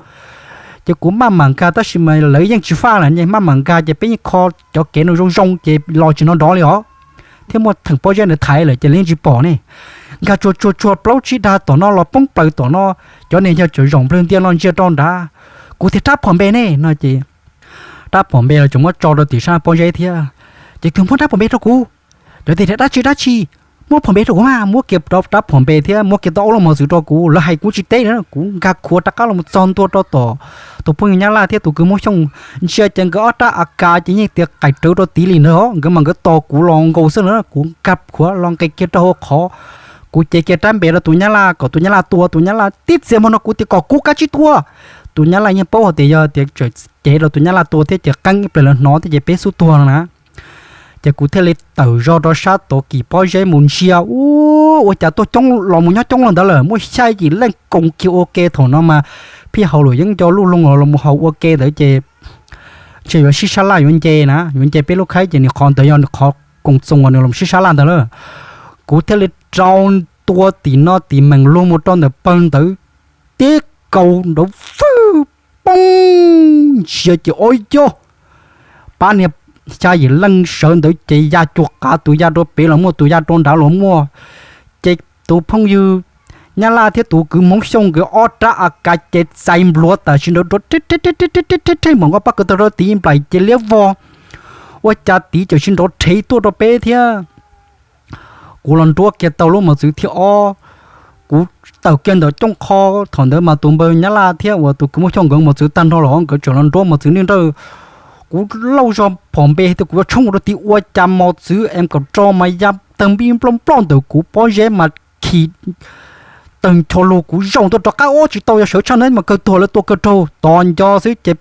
Ces kuv maj mam nkag tab sis mas lawv yeej tsis faj lawm, maj mam nkag ces peb yeej kho cov kev no zoo zoo ces los tsis no nrov li os. Thiab muaj theem pob zeb ntawd thaiv lawm ces lawv yeej tsis pom ne. nkag tsuag tsuag tsuag plaub tsib dag tom no los poob plaws tom no, cov niag yawg tseem zaum nplawg ntias no ntsia rau nrad. Kuv tias rab phom npe ne no ces rab phom npe los tseem muab tso rau tim sab pob zeb thiab. Ces tus muab rab phom npe rau kuv, cov tias dab tsi dab tsi, muab phom npe rau kuv mas, muab kiag rab phom npe thiab muab kiag tau ob lub mos txwv rau kuv, lawv hais kuv tsis teb na, kuv nkag khuav rov qab los txog ntua rau tom tus phooj ywg Nyab Laj thiab tus kwv Hmoob Xyooj, ntsia ces nkawd ob rab A K ces yeej tias qaim rawv rau tid li ntag, nkawd mas nkawd tos kuv los nkaus xwb na, kuv nkag khuav los nqis kiag rau hauv qhov. Kuv cev kiag rab npe rau tus Nyab Laj kom tus Nyab Laj tua, tus Nyab Laj tib txias muag no kuv tias kom kuv kav tsij tua. Tus Nyab Laj yeej paub hais tias yog tias tseem cev rau tus Nyab Laj tua thiab ces qeeb ib pliag lawv hnov thiab ces peb xub tuag no na. Ces kuv thiaj li tawm zog rau sab tod kis pob zeb mus ntsia, ua cas tuaj coob los mus nyob coob los ntawd lawm, muaj xya yim leej koom kiag ua ke. Thaum no mas phij haus luam yeeb nco luj loog los mus haus ua ke ntawd ces ntshe yuav sib sab laj yuav nce na, yuav nce peb lub khaib ces nws qhov ntawd yog nws qhov koom txoos uas nws los sib sab laj ntawd lawm. Kuv thiaj li rau ntua tim no tim meem lug mus rau ntawm pawg ntawd, tib kaus nrov vwj poob ntsia ces ob yog pab niag xya yim leej sawv ntawd ces ya cuag qav, tus ya rau pem los muaj, tus ya rau nrad los muaj. Ces tus phooj ywg Nyab Laj thiab tus kwv Hmoob Xyooj nkawd ob rab A K ces txais npluav tam sim nrov rhe rhe rhe rhe rhe rhe rhe, mam nqa pab kaw tau rau tid nplaim ces liab vog, ua cas tid tam sim nrov rhev tuaj rau peb thiab. Kuv los nruab kiag tau lub mos txwv thib ob, kuv tawm kiag ntawm cooj qho. Thaum ntawd mas tus npawg Nyab Laj thiab uas tus kwv Hmoob Xyooj nkawd mos txwv tag nrho los nkawd tseem los nruab mos txwv nej nrawj. Kuv lauj zog phom npe tias kuv yuav tshoob mus rau tid, ua cas mos txwv M kaum rau mas ya tawg npij nploj nploj ntawm kuv pob zeb mas khi tawg ncho lug, kuv zaum ntua rov qab ob tsis tau, yog sawv tshaj na mas kawg tuag, lawv tua kawg raug tod nco xwb ces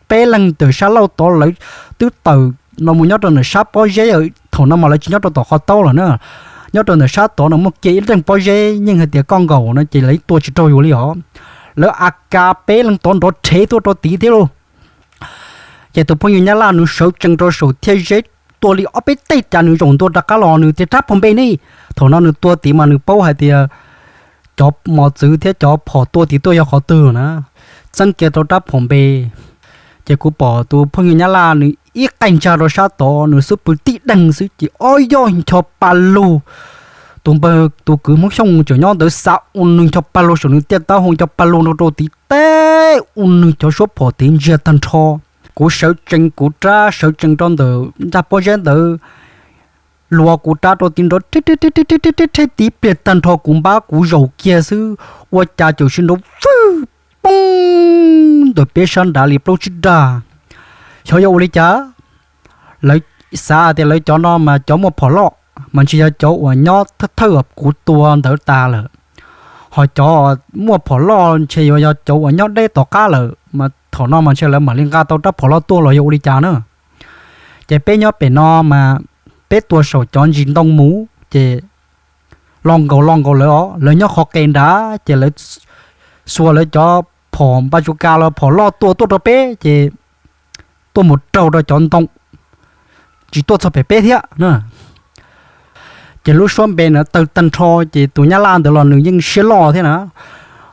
peb leeg ntawm sab laug tod lawv twb tawm no mus nyob rau ntawm sab pob zeb. Thaum no mas lawv tsis nyob rau tom qhov taub lawm na, nyob rau ntawm sab tod no muaj kiag ib leeg pob zeb, yeej hais tias koj nkaum no ces lawv tua tsis raug yus li os. Lawv A K peb leeg tod nrov rhev tuaj rau tid thiab lauj. Ces tus phooj ywg Nyab Laj nws sawv tsees rau saum thiaj zeb tua li ob peb teg cas nws zaum ntua rov qab los nws tias rab phom npe ne. Thaum no nws tua tid mas nws paub hais tias cov mos txwv thiab cov phom tua tid tuaj yog qhov twg na, txeeb kiag rau rab phom npe. Ces kuv pom tus phooj ywg Nyab Laj nws ib qaij ntsag rau sab tod, nws xub pw tib deeg xwb ces ob yog ncho pa lug. Tus npawg tus kwv Hmoob Xyooj tseem nyob ntawd xa ua nws ncho pa lug saum nws tiaj taub hau, ncho pa lug nrau rau tid teb ua nws cov suab phom tid ntsiag tag nrho. Kuv sawv tsees, kuv rab sawv tsees rau ntawm nrag pob zeb ntawd, luas kuv rab rau tid nrov rhe rhe rhe rhe rhe rhe tib pliag tag nrho kuv npab kuv zaum kiag xwb, ua cas tam sim nrov vwj poob ntawm peb sab nrad li plaub tsib dag. Xyov yog ua li cas, lawv xav tias lawv cov no mas cov muaj phom loj mas ntshe yog cov uas nyob thawj thawj kuv tua ntawd tas lawm, ho cov muaj phom loj ntshe yuav yog cov uas nyob deb tom qab lawm mas thaum no mas ntshe lawv mam li nqa tau rab phom loj tuaj los yog ua li cas na. Ces peb nyob pem no mas peb tua saum cov ntsis ntoo mus ces los nkaus los nkaus lawv os, lawv nyob qhov qes nrad ces lawv xuas lawv cov phom npa tsu ka los phom loj tua tuaj rau peb ces tuaj mus raug rau cov ntoo, tsis tuaj txog pem peb thiab na. Ces lub suab npe na tawg tag nrho ces tus Nyab Laj ntawd los nws yeej siab loj thiab na,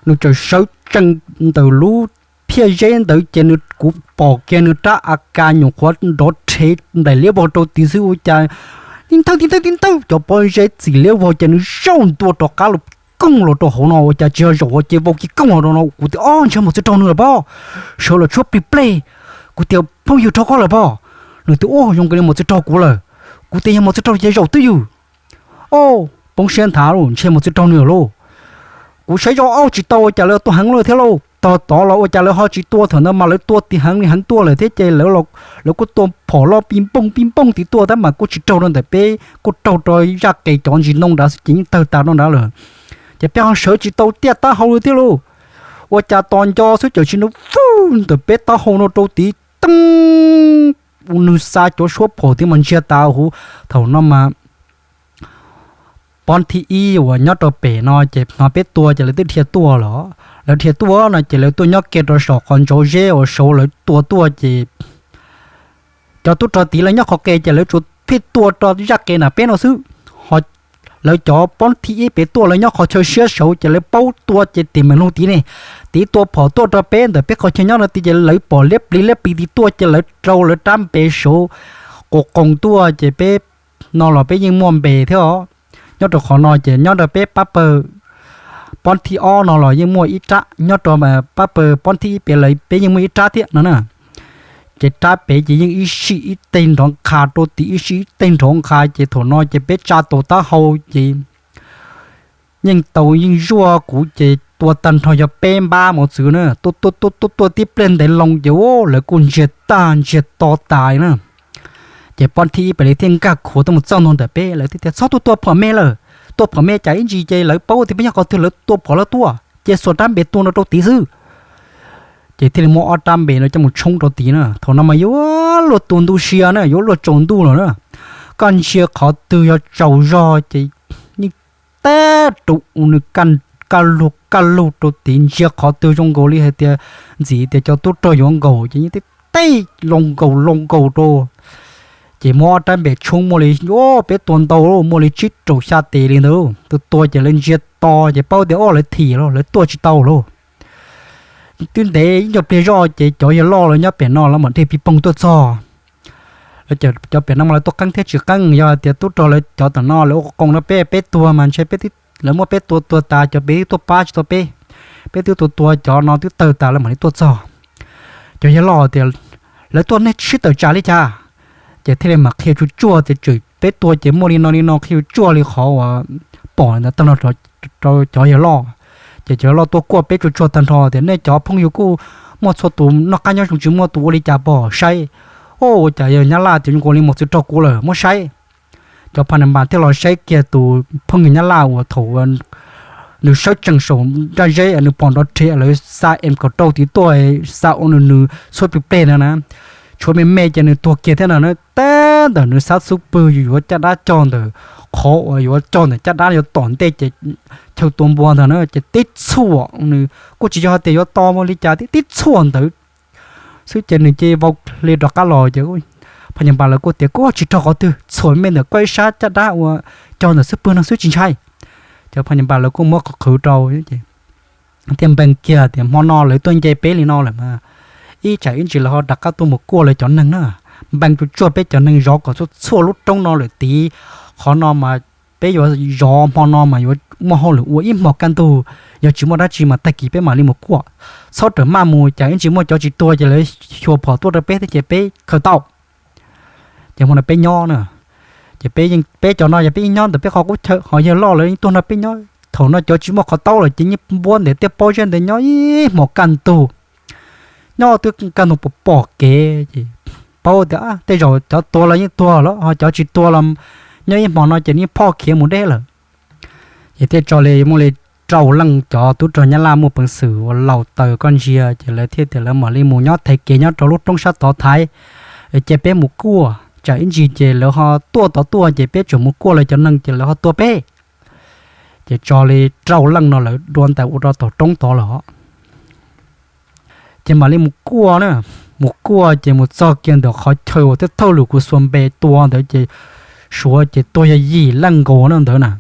nws txawm sawv tsees ntawm lub phiaj zeb ntawd ces nws, kuv pom kiag nws rab A K nyuam qhuav nrov rhev nplaim liab vog rau tid xwb ua cas tib nthawj tib nthawj tib nthawj cov pob zeb txim liab vog ces nws zaum ntua rov qab los kooj los rau hauv no ua cas tsis yog zaum hauv ces vau kiag kooj los rau no. Kuv tias ob ntshe mos txwv raug nws lawm pob, sawv los tshuab plig plej. Kuv tias phooj ywg raug koj lawm pob? Nws tias ua zoo nkaus li mos txwv raug kuv lawm. Kuv tias yog mos txwv raug ces zaum twj ywm. Ob, poob siab nthav lauj, ntshe mos txwv raug nws lawm lauj. Kuv saib zoj ob tsis tau ua cas lawv tua heev lawm thiab lauj, tog tod los ua cas lawv ho tsis tua, thaum ntawd mas lawv tua tiv heev li heev tuaj lawm thiab ces lawv kuj tua phom loj pij npooj pij npooj tid tuaj tab mas kuj tsis raug rau ntawm peb, kuj raug rau zaj qes cov ntsis ntoo nrad xwb ces yeej tawg tas rau nrad lawm. Ces peb ho sawv tsis tau tiaj taub hau li thiab lauj. Ua cas tos nco xwb tam sim no vwj ntawm peb taub hau no rau tid teeb, ua nws xa cov suab phom tid mas ntsiag tas huv. Thaum no mas pob thib ib uas nyob rau pem no ces hnov peb tua ces lawv twb dhia tuaj lawm. Lawv dhia tuaj no ces lawv tuaj nyob kiag rau saum qhov ntsaum zeb uas saud lawv tua tuaj ces cov tub rog tid lawv nyob qhov qes ces lawv tsuas phij tua rau zaj qes nram peb no xwb. Ho lawv cov pob thib ib pem tuaj lawv nyob qhov chaw siab saud ces lawv paub tua ces tim meem lug tid ne, tid tua phom tuaj rau peb ntawm peb qhov chaw nyob no tid ces lawv pom liab plig liab plig tid tuaj ces lawv rau lawv rab npe saud qoos qoos tuaj ces peb no los peb yeej muaj npe thiab os. Nyob rau qhov no ces nyob rau peb pab pawg pob thib ob no los yeej muaj ib rab, nyob rau pab pawg pob thib ib pem lawv peb yeej muaj ib rab thiab no na. Ces rab pem ces yeej ib sij ib teg nrov nqha rau tim, ib sij ib teg nrov nqha, ces thaum no ces peb tsa tus taub hau ces yeej tau yeej zuaj kuv ces tua tag nrho yog peb npab mos txwv na. Tuaj tuaj tuaj tuaj tuaj tib pliag ntev loo ces lawv kuj ntsiag tag ntsiag to tas na. Ces pob thib ib pem lawv thiaj nkag khuav tuaj mus txog ntua ntawm peb, lawv thiaj tias, Txhob tuaj tua phom me lawm, tua phom me cas ib ntsis ces lawv paub tias peb nyob qhov twg, lawv tua phom lawv tuaj ces xuas rab npe tua no rau tid xwb. Ces thiaj li muab ob rab npe no coj mus tshoob rau tid na. Thaum no mas yuav luag tu ntu sia na, yuav luag tsaus ntuj lawm na. Koj ntsia qhov twg yog tsaus zog ces yeej teb rau nws kaj lug kaj lug rau tid, ntsia qhov twg zoo nkaus li hais tias ntxim tias cov tub rog yuav nkaum ces yeej teb teb loo nkaus loo nkaus rau. Ces muab ob rab npe tshoob muaj li, peb tua ntau, muaj li tsib rau xya tes li ntawd. Tus tua ces lawv ntsia to ces paub tias o lawv thim los lawv tuaj tsis tau lawm. Twb ntev ib nyuag pliag zoj ces cov yawg loj lawv nyob pem no lawv mam dhia pig poog tuaj txog. Lawv cov pem no mas lawv tuaj qeeb thiab tsis qeeb, yog hais tias tub rog lawv cov tom no lawv ua qoo no peb peb tuag mas ntshe peb, lawv muab peb tua tuag tas cov pem twb tuaj pab tsis tau peb. Peb twb tua tua cov no twb tawg tas lawv mam li tuaj txog. Cov yawg loj tias, Lawv tuaj nej sib tawm tsam li cas? Ces thiaj li mam qhia tsuag tsuag tias, Tseem peb tua ces muaj li no li no, qhia tsuag tsuag li qhov uas pom ntawd tag nrho rau cov yawg loj. Ces cov yawg loj tuaj kuaj peb tsuag tsuag tag nrho tias, Nej cov phooj ywg kuj muaj txhua tus noj qab nyob zoo, tsis muaj tus ua li cas pom saib. Ua cas yog nyab laj tias zoo nkaus li mos txwv raug kuv lawm, muab saib. Cov pha na npas thiaj los saib kiag tus phooj ywg nyab laj uas thaum nws sawv tsees saum nraj zeb nws pom nrov rhe lawv xa em kaum rau tid tuaj, xa ua nws nws txhua plig pleg ntawd na. Tshuav me me ces nws tuag kiag thiab ntag na. Tab ntawm nws xav xub pwg yuav caj dab cog ntawm qhov uas yuav cog ntawm caj dab yuav tom ntej ces chaw tua npua ntag na, ces tib txhuam, nws kuj tsis yog tias yuav to mus li cas, tib tib txhuam ntawd xwb ces nws cia vau hli rov qab los ces pha nyas npas lawv kuj tias, Koj tsis raug qhov twg, txhuam me ntawm koj ib sab caj dab uas cog ntawm xub pwg no xwb tsis ntshai. Ces pha nyas npas lawv kuj muab qhwv rau thiaj npeeg kiag tias, Hmo no lawv tuaj nce peb li no lawm mas ib tsam ib ntsis lawv ho rov qab tuaj mus kuaj lawv cov neeg na. Npeeg tsuag tsuag peb cov neeg zov kom txhua txhua lub roob no lawm tid. Qhov no mas peb yuav zov hmo no mas yuav muaj hauj lwm ua ib hmos kaj ntug, yog tsis muaj dab tsi mas tag kis peb mam li mus kuaj. Txhob rawm maj mus, cas ib ntsis muaj cov tsis tuag ces lawv xyuas phom tuaj rau peb thiab ces peb khaws tau. Ces hmo no peb nyob na, ces peb yeej, peb cov no yog peb yeej nyob ntawm peb qhov qub chaw, ho yawg loj lawv yeej tuaj nrog peb nyob. Thaum no cov tsis muaj qhov taub lawm ces yeej npuab ntawm tej pob zeb ntawd nyob ib hmos kaj ntug. Nyob twb kaj ntug pom pom kev ces paub tias tej zaum cov tuag los yeej tuag lawm, ho cov tsis tuag los nyob ib hmos no ces yeej phoj khiav mus deb lawm. Ces thiaj tso li muaj li rau leej cov tub rog nyab laj muaj peev xwm uas laus taws koj ntsia, ces lawv thiaj tias lawv mam li mus nyob thaiv kev nyob rau lub roob sab tod thaiv, cia peb mus kuaj, tsam ib ntsis ces lawv ho tuaj tod tuaj ces peb tseem mus kuaj lawv cov neeg ces lawv ho tua peb. Ces tso li rau leej no lawv dua ntais ua rau tom roob tod lawm. Ces mam li mus kuaj na, mus kuaj ces mus txog kiag ntawm qhov chaw uas twb thauj lwm kuv xuas npe tua ntawd ces suav ces tuag yog yim leej nkaus na ntawd na.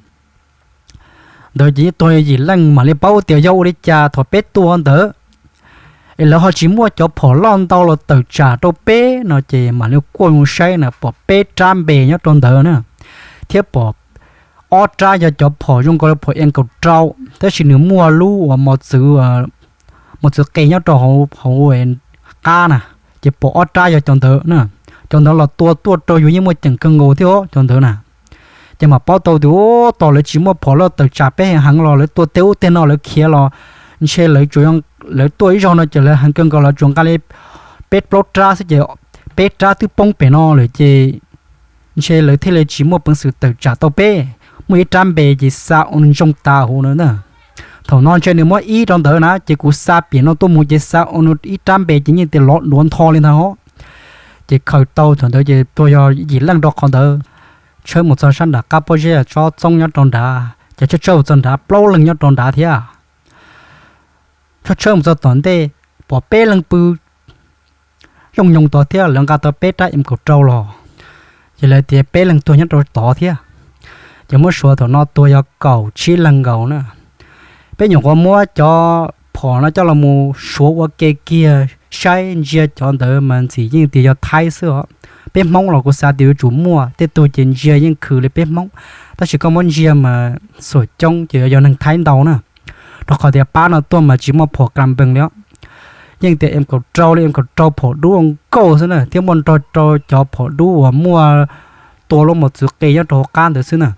Ntawd ces yeej tuag yog yim leej, mam li paub tias yog ua li cas thaum peb tua ntawd es lawv ho tsis muaj cov phom loj ntau los tawm tsam rau peb no ces mam li kuaj mus saib na pom peb rab npe nyob rau ntawd na, thiab pom ob rab yog cov phom zoo nkaus li phom M kaum rau, tab sis nws muaj lub uas mos txwv, mos txwv qe nyob rau hauv qab na, ces pom ob rab yog cov ntawd na. Cov ntawd los tua tuaj rau yus yeej muaj ceem kawg nkaus thiab cov ntawd na. Ces mam paub tau tias ub, tos lawv tsis muaj phom loj tawm tsam peb heev heev los lawv tua tej ub tej no lawv khiav los ntshe lawv tsuas, lawv tuaj ib zaug no ces lawv heev kawg nkaus los tsuas nqa li peb plaub rab xwb ces peb rab twb poob pem no lawm ces ntshe lawv thiaj li tsis muaj peev xwm tawm tsam tau peb. Muaj ib rab npe ces xa ua nws ntsoog tas huv na. Thaum no ntshe nws muab ib rau ntawd na ces kuv xa pem no tuaj mus ces xa ua nws ib rab npe ces yeej tias lov duav ntho li ntag os. Ces khaws tau thaum ntawd ces tuag yog yim leej rau qhov ntawd. Tshawb mus txog sab nram qab pob zeb tsob txoob nyob rau nrad ces tshawb tshawb mus txog nrad plaub leeg nyob rau nrad thiab. Tshawb tshawb mus txog tom ntej pom peb leeg pw yooj nyoog tod thiab, lawv nqa tau peb rab M kaum rau los, ces lawv tias peb leeg tuag nyob rau tod thiab. Ces muab suav thaum no tuag yog kaum tsib leeg nkaus na. Peb nyuam qhuav muab cov phom no coj los mus suav ua ke kiag saib ntsia cov ntawd mas ntxim yeej tias yog Thaib xwb os. Peb Hmoob los kuv xav tias yuav tsum muaj tej tug ces ntsia yeej khwv li peb Hmoob, Tab sis koj muab ntsia mas xuam coob ces yog neeg Thaib ntau na, rau qhov tias pab no tuaj mas tsis muaj phom ka npees li os. Yeej tias em kaum rau li em kaum rau phom dub nkauj xwb na, thiab muaj nrog rau cov phom dub uas muaj tua lub mos txwv qe nyob rau hauv qab ntawd xwb na.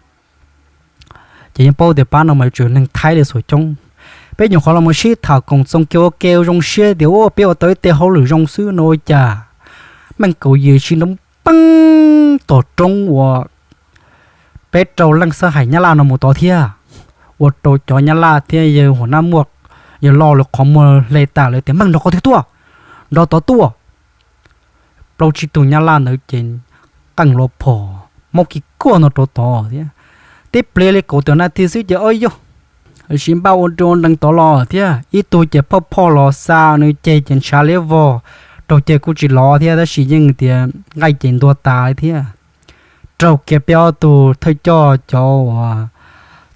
Ces yeej paub tias pab no mas tsuas neeg Thaib li xuam coob. Peb nyuam qhuav los mus sib tham koom txoos kiag ua ke zoo siab tias ua peb ua tau ib teg hauj lwm zoo xwb no ua cas meej kaum yim sib nroo peeb tom roob uas peb rau leej xab hais Nyab Laj no mus tod thiab. Ua rau cov Nyab Laj thiab yawg Huam Nab Muaj, yawg Loj lawv qhov muag hle tas lawv tias meej nrog qhov twg tuaj, nrog tod tuaj. Plaub tsib tug Nyab Laj ntawd ces qeej los phom maub kis kuaj no rau tod thiab. Tib pliag li kaum tawm nas this xwb ces ob yog sib npaj ua nroo nrees tod los thiab. Ib tug ces phoj phoj los xa nws ceg ces ntshav liab vog, raug ceg kuj tsis lov thiab tab sis yeej tias nqaij ces ntuag tas thiab. Raug kiag peb ob tug thawj coj cov uas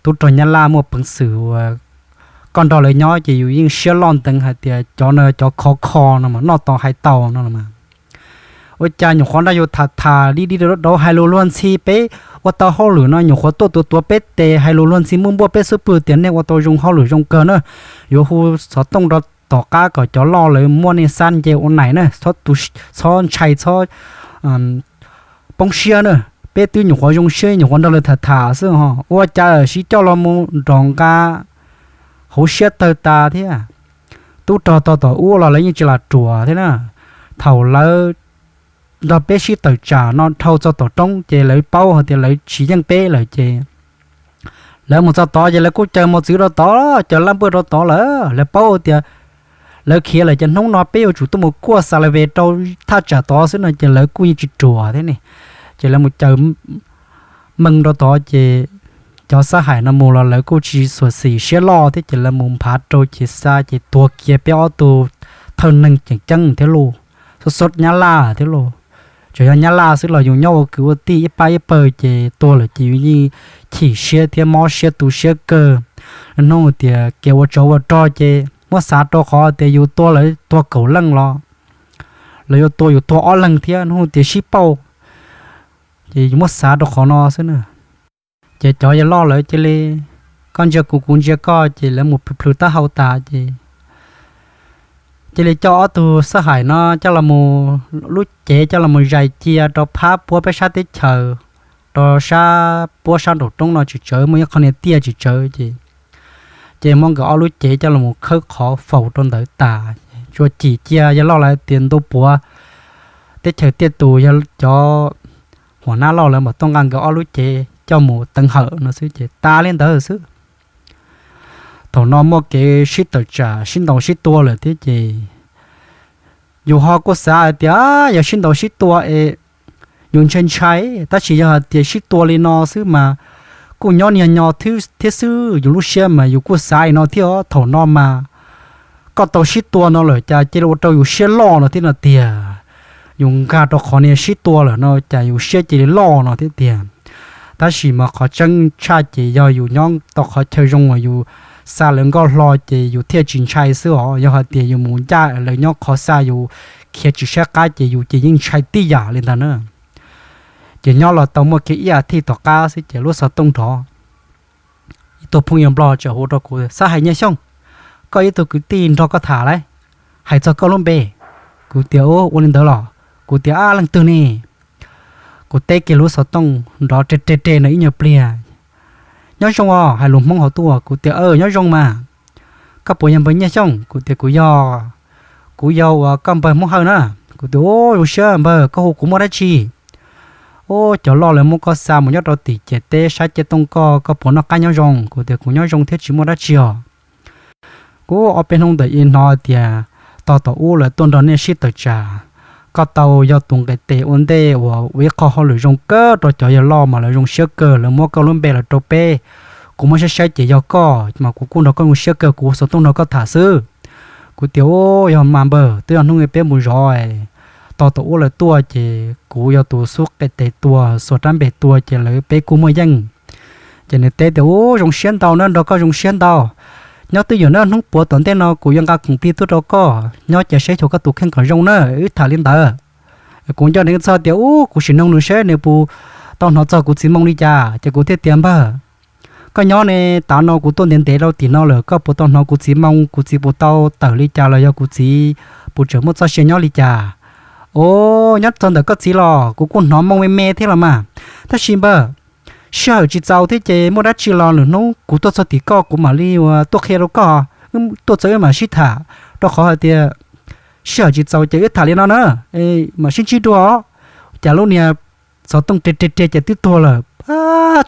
tub rog Nyab Laj muaj peev xwm uas koj nrog lawv nyob ces yus yeej siab loj ntev hais tias cov no cov khov kho no mas noj tau hais tau no mas. Ua cas nyuam qhuav nrog yus tham tham li li rau hais lus luag ntxhi peb ua tau hauj lwm no nyuam qhuav tuaj tuav tuav peb tes hais lus luag ntxhi muaj npuaj peb xub pwg tias nej ua tau zoo hauj lwm zoo kawg na. Yuav hu xov tooj rau tom qab kom cov loj lawv muab nej xab nce ua nais na, txhob ntshai txhob poob siab na. Peb twb nyuam qhuav zoo siab nyuam qhuav nrog lawv tham tham xwb ho ua cas sib coj los mus nrov nqa hauv siab tawg tas thiab. Tub rog tog tom ub los lawv yeej tsis lam ruam thiab na. Thaum lawv nrog peb sib tawm tsam no dhau txog tom roob ces lawv paub hais tias lawv tsis yeej peb lawm ces lawv mus txog tod ces lawv kuj caws mos txwv rau tod, caws laj npuaj rau tod lawm. Lawv paub tias lawv khiav lawm ces hnub no peb yuav tsum tuaj mus kuaj xa la ve rau thaj tsam tod xwb no ces lawv kuj yeej tsis ruam thiab ne. Ces lawv mus caws meej rau tod ces cov xab hais no mus los lawv kuj tsis xuam xim siab loj thiab ces lawv mus nphav rau ces xa ces tuag kiag peb ob tug thawj neeg tseem ceeb thiab lauj, xub xub Nyab Laj thiab lauj. Tsuas yog Nyab Laj xwb los yus nyob ua kwv ua tij ib pab ib pawg ces tuag lawm ces yus yeej chim siab thiab mob siab tu siab kawg. Hnub tias kev ua tsov ua rog ces muab xav rau qhov tias yus tua lawv tuag kaum leej los lawv yuav tua yus tuag ob leeg thiab hnub tias sib pauj. Ces yus muab xav rau qhov no xwb na. Ces cov yawg loj lawv cia li koj ntsia kuv kuv ntsia koj ces lawv mus plhws plhws taub hau tas ces cia li coj ob tug xab hais no coj los mus lub cev coj los mus zais cia rau phab puab peb sab teb chaws, rau sab puab sab nraum roob no tsis tsawv muaj ib qho niag tiaj tsis tsawv ces ces muab nkawd ob lub cev coj los mus khawb qhov faus rau ntawd tas. Tsuas cim cia yawg loj lawv tias ntu puav teb chaws tiaj tus yog cov huam nab loj lawv mam tuaj nqa nkawd ob lub cev coj mus teev hawm no xwb ces tas li ntawd xwb. Thaum no muaj kev sib tawm tsam sib ntaus sib tua lawm thiab ces yus ho kuj xav hais tias yog sib ntaus sib tua es yus ntshai ntshai, tab sis yog hais tias sib tua li no xwb mas kuj nyob niag nyo thiab xwb, yus lub siab mas yus kuj xav li no thiab. Thaum no mas koj tau sib tua no lawm cas cia li ua rau yus siab loj no thiab no tiag. Yus nkag rau qhov niag sib tua lawm no cas yus siab cia li loj no thiab tiag. Tab sis mas qhov tseeb tshaj ces yog yus nyob tau qhov chaw zoo uas yus xa lawv nkoj hlo ces yus thiaj tsis ntshai xwb os. Yog hais tias yus mus ncaj lawv nyob qhov xa yus khiav tsis saib qab ces yus ces yeej ntshai tib yam li ntag na. Ces nyob los tau muaj kiag ib as thiv tom qab xwb ces lub xov tooj nrov. Ib tug phooj ywg nplog txawm hu rau kuv, Xab Hais Nyiaj Xyooj, koj ib tug kwv tij nrog koj tham lawm, hais txog koj lub npe. Kuv tias, Ua li ntawd los? Kuv tias, Ab, leej twg ne? Kuv teb kiag lub xov tooj nrov re re re no ib nyuag pliag. Nyob zoo os, hais lus Hmoob hauv tuaj. Kuv tias, Nyob zoo mas. Koj puas yog npawg Nyiaj Xyooj? Kuv tias, Kuv yog, kuv yog uas koj npawg Hmoob Hawj na. Kuv tias, Ua zoo siab npawg, koj hu kuv muaj dab tsi? Ua cov loj lawv muab koj xa mus nyob rau tim ciam teb saib ciaj tooj koj, koj puas noj qab nyob zoo? Kuv tias, Kuv nyob zoo thiab tsis muaj dab tsi os. Kuv ob peb hnub ntawd ib hnov tias tog tom ub lawv tuaj nrog nej sib tawm tsam, koj tau yog tus nqes tes ua ntej uas ua ib qho hauj lwm zoo kawg rau cov yawg loj mas lawv zoo siab kawg, lawv muab koj lub npe los rau peb. Kuv muab saib saib ces yog koj mas kuv kuj nrog koj zoo siab kawg, kuv xov tooj nrog koj tham xwb. Kuv tias, Ua yog mas npawg, twb yog hnub peb mus zov tog tom ub lawv tuaj ces kuv yog tus xub qe tes tua, xuas rab npe tua ces lawv peb kuj muaj yeej. Ces nws teb tias, Ua zoo siab ntau na, nrog koj zoo siab ntau. Nyob twj ywm na, hnub puav tom ntej no kuv yuav nqa khoom tij tuaj rau koj, nyob cia seb xyuas koj tus kheej kom zoo na, wb tham li ntawd. Kuv nco ntsoov txog tias, Ua kuv sim nug nws seb nws puas tau hnov txog kuv txiv moo li cas? Ces kuv thiaj tias, Npawg, koj nyob ne, tav no kuv tuaj ntev ntev rau tim no lawm, koj puas tau hnov kuv txiv moo? Kuv txiv puas tau tawm li cas los yog kuv txiv puas tseem muaj txoj sia nyob li cas? Os, nyob txog ntawm koj txiv los kuv kuj hnov moo me me thiab los mas. Tab sis npawg, sij hawm tsis txaus thiab ces muaj dab tsi los lwm hnub kuv tuaj txog tim koj kuv mam li ua tuaj qhia rau koj, tuaj txog wb mam sib tham, rau qhov hais tias sij hawm tsis txaus ces wb tham li no na, mam sib ntsib dua. Cas lub niag xov tooj ri ri ri ces twb tuag lawm.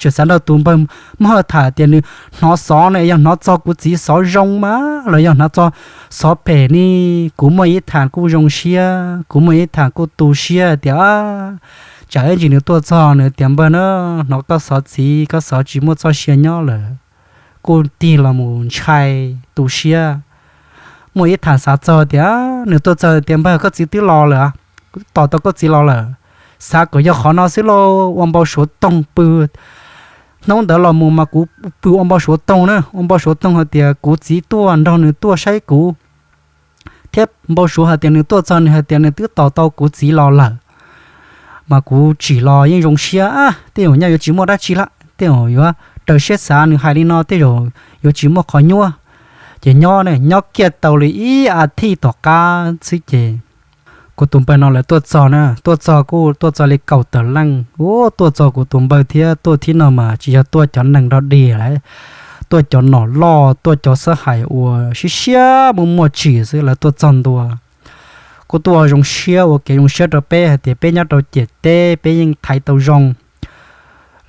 Tseem xav nrog tus npawg Hmoob Hawj tham tias nws hnov xov ne, yog hnov txog kuv txiv xov zoo mas los yog hnov txog xov phem ne, kuv muaj ib tham kuj zoo siab, kuv muaj ib tham kuj tu siab tias tsam ib ntsis nws tuaj txog nws tias, Npawg na, hnov koj xov txiv, koj xov tsis muaj txoj sia nyob lawm, kuj tig los mus ntshai tu siab. Muaj ib tham xav txog tias nws tuaj txog tias, Npawg, koj txiv twb los lawm, tos tau koj txiv los lawm. Xav kom yog qhov no xwb lauj, ua npau suav toog pw. Hnub ntawd los mus mas kuv pw ua npau suav toog na, ua npau suav toog hais tias kuv txiv tuaj nrog nws tuaj saib kuv, thiab npau suav hais tias nws tuaj txog nws hais tias nws twb tos tau kuv txiv los lawm. Mas kuv tsim los yeej zoo siab, tej zaum nyaj yuav tsis muaj dab tsi lawm, tej zaum yuav raws siab xav nws hais li no tej zaum yuav tsis muaj qhov nyuaj. Ces nyob ne, nyob kiag tau li ib as thiv tom qab xwb ces kuv tus npawg no lawv tuaj txog na, tuaj txog kuj tuaj txog li kaum tawm leej, tuaj txog kuv tus npawg thiab tuaj thib no mas tsis yog tuaj cov neeg nrog dig lawm, tuaj cov nom loj, tuaj cov xab hais uas siab siab muaj muaj tsim xwb lawv tuaj txog ntua. Kuj tuaj zoo siab ua kev zoo siab rau peb hais tias peb nyob rau ciam teb peb yeej thaiv tau zoo.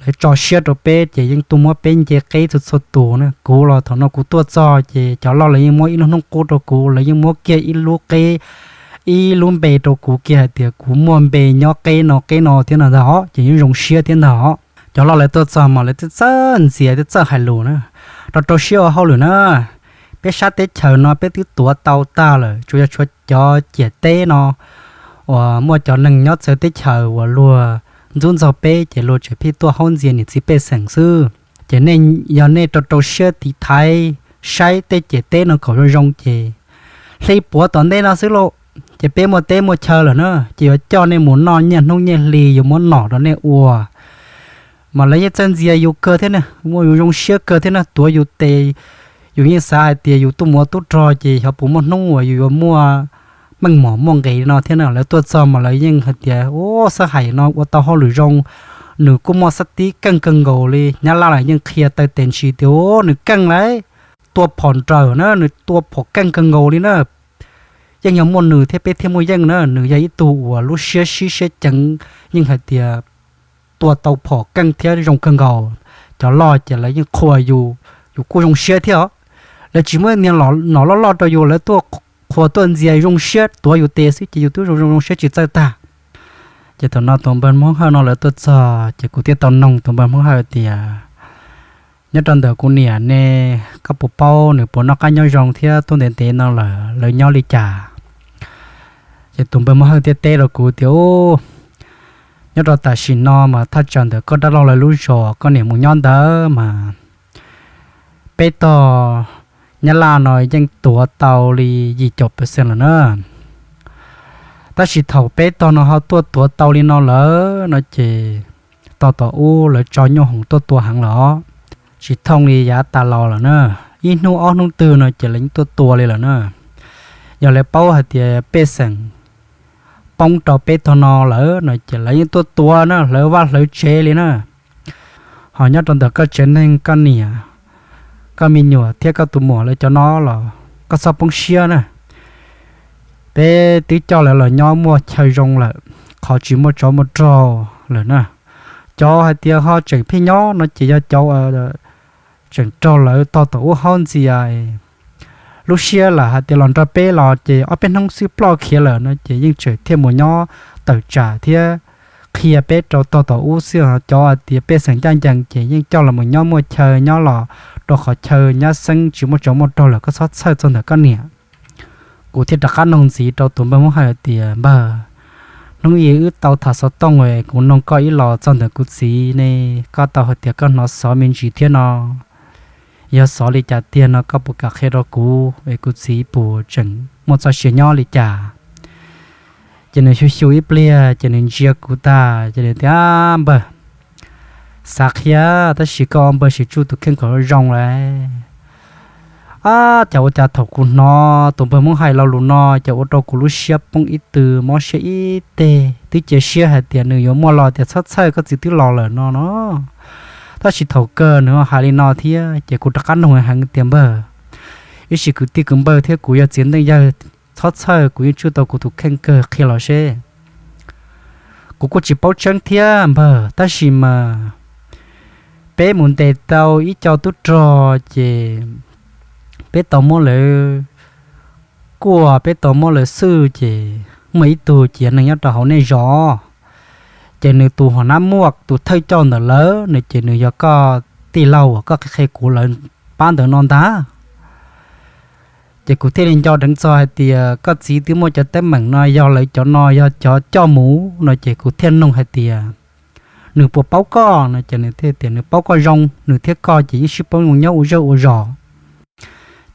Lawv tso siab rau peb ces yeej tuaj muab peb nce qeb txhua txhua tus na. Kuv los thaum no kuv tuaj txog ces cov loj lawv yeej muab ib lub hnub qub rau kuv, lawv yeej muab kiag ib lub qeb, ib lub npe rau kuv kiag hais tias kuv muaj npe nyob qeb no qeb no thiab no ntag os, ces yeej zoo siab thiab ntag os. Cov loj lawv tuaj txog mas lawv twb txawj ntxias twb txawj hais lus na, rau rau siab ua hauj lwm na. Peb sab teb chaws no peb twb tuav tau tag lawm, tsuas yog tshuav cov ciam teb no uas muaj cov neeg nyob txawv teb chaws uas luag ntxub ntxaug peb ces luag tseem pheej tuaj haub ntxias niam txiv pej xeem xwb. Ces nej, yog nej rau rau siab tiv thaiv saib tej ciam teb no kom zoo zoo ces hli puav tom ntej no xwb lauj, ces peb muaj teb muaj chaw lawm na, ces yuav coj nej mus noj nyiaj hnub nyiaj hli, yuav muab nom rau nej ua. Mas lawv yeej txawj ntxias yus kawg thiab na, muaj yus zoo siab kawg thiab na, tuav yus tes. Yus yeej xav hais tias yus tuaj mus ua tub rog ces xyov puas muaj hnub uas yus yuav muaj meej mom muaj nqis no thiab na. Lawv tuaj txog mas lawv yeej hais tias, Ub, xab hais no ua tau hauj lwm zoo, nws kuj muaj xab tib keej kawg nkaus li. Nyab laj los yeej qhia taw tes ntsis tias, Ub, nws keej lauj, tua phom nrawm na, nws tua phom keej kawg nkaus li na. Yeej yog muaj nws thiab peb thiaj muaj yeej na, nws yog ib tug uas lub siab sib siab ceev, yeej hais tias tua tau phom keej thiab zoo kawg nkaus. Cov loj ces lawv yeej qhuas yus, yus kuj zoo siab thiab os. Lawv tsis muab niag nom loj loj rau yus, lawv tuaj qhuas tuaj ntxias zoo siab tuav yus tes xwb ces yus twb zoo zoo siab tsis txawj tag. Ces thaum no tus npawg Hmoob Hawj no lawv tuaj txog ces kuv thiaj tau noog tus npawg Hmoob Hawj tias, Nyob rau ntawm kuv niam ne, koj puas paub nws puas noj qab nyob zoo thiab tuaj ntev ntev no lawm lawv nyob li cas? Ces tus npawg Hmoob Hawj thiaj teb rau kuv tias, Ub, nyob rau tam sim no mas thaj tsam ntawm koj dab laug lawv lub zos koj niam mus nyob ntawd mas peb tog Nyab Laj no yeej tuav tau li yim caum percent lawm na. Tab sis thaum peb tog no ho tuaj tuav tau li no lawm no ces tog tom ub lawv tso nyuj hoom tuaj tua heev lawm os, tsis thooj li yav tas los lawm na. Ib hnub ob hnub twg no ces lawv yeej tuaj tua li lawm na. Yog lawv paub hais tias pej xeem poob rau peb tog no lawm no ces lawv yeej tuaj tua na, hlawv vaj hlawv tsev li na. Ho nyob rau ntawm koj tsev neeg, koj niam, koj me nyuam thiab koj tus muam lawv cov no los koj txhob poob siab na. Peb twb coj lawv los nyob muaj chaw zoo lawm, qhov tsis muaj tsov muaj rog lawm na. Cov hais tias ho tseem pheej nyob no ces yog cov tseem raug lawv tog tom ub haub ntxias. Lub siab lam hais tias los nrog peb los ces ob peb hnub xwb ploj khiav lawm no ces yeej tseem thiaj mus nyob tawm tsam thiab qhia peb rau tog tom ub xwb. Cov hais tias pej xeem ncaj ncees ces yeej coj los mus nyob muaj chaw nyob los rau qhov chaw nyab xeeb tsis muaj tsov muaj rog lawm, koj txhob txhawj txog ntawm koj niam. Kuv thiaj rov qab noog ntxiv rau tus npawg Hmoob Hawj tias, Npawg, hnub ib wb tau tham xov tooj es kuv noog koj ib los txog ntawm kuv txiv ne, koj tau hais tias koj hnov xov me ntsis thiab no. Yog xov li cas tiag no koj puas kam qhia rau kuv es kuv txiv puas tseem muaj txoj sia nyob li cas? Ces nws xyu xyu ib pliag ces nws ntsia kuv tag ces nws tias, Npawg, Xav qhia, tab sis koj npawg Siv Tsuj tus kheej kom zoo lawm. Ab, cas ua cas thaum kuv hnov tus npawg Hmoob hais lo lus no ces ua rau kuv lub siab poob ib tw mob siab ib teg, twb cia siab hais tias nws yuav muaj los tias txhob txhawj, koj txiv twb los lawm no no. Tab sis thaum kawg nws hais li no thiab ces kuv rov qab nug heev tias npawg, ib sim kwv tij kwv npawg thiab kuv yog txiv neej yawg, txhob txhawj, kuv yeej tsuj tau kuv tus kheej kawg, qhia los seb. Kuv kuj tsis paub tseeb thiab npawg, tab sis mas peb mus ntes tau ib co tub rog ces peb tau muab lawv kuaj, peb tau muab lawv xwj ces muaj ib tug ciav neeg nyob rau hauv nej zos, ces nws tus hom nab muaj tus thawj coj ntawm lawv no ces nws yog koj tij laug uas koj qhia qhia kuv lawv pab ntawd no ntag. Ces kuv thiaj li nco dheev txog hais tias koj txiv twb muaj cov teeb meem no yog lawv cov no yog cov coj mus no ces kuv thiaj nug hais tias nws puas paub koj no ces nws thiaj tias nws paub koj zoo, nws thiab koj ces yeej sib paub zoo nyob ua zej ua zos.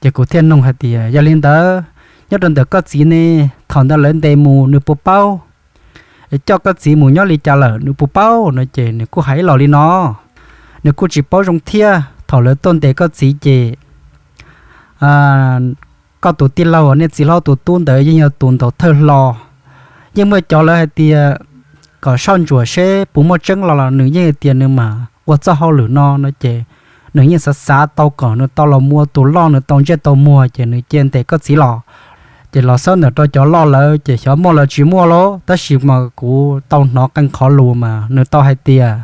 Ces kuv thiaj nug hais tias yog li ntawd, nyob rau ntawm koj txiv ne, thaum ntawd lawv ntes mus nws puas paub? Coj koj txiv mus nyob li cas lawm nws puas paub no ces nws kuj hais ib los li no, nws kuj tsis paub zoo thiab. Thaum lawv tuaj ntes koj txiv ces koj tus tij laug uas nej txiv hlob tus tub ntawd yeej yog tus ntaus thawj hlo. Yeej muaj cov lawv hais tias kom soj ntsuam seb puas muaj tseeb los los nws yeej hais tias nws mam ua txoj hauj lwm no no ces nws yeej xav xav tau kom nws tau los mus ua tus loj, nws tau ntsej tau muag ces nws cia ntes koj txiv los. Ces los xab ntawm rau cov loj lawv ces xyov muaj los tsis muaj lauj, tab sis mas kuv tau hnov qee qhov lus mas nws tau hais tias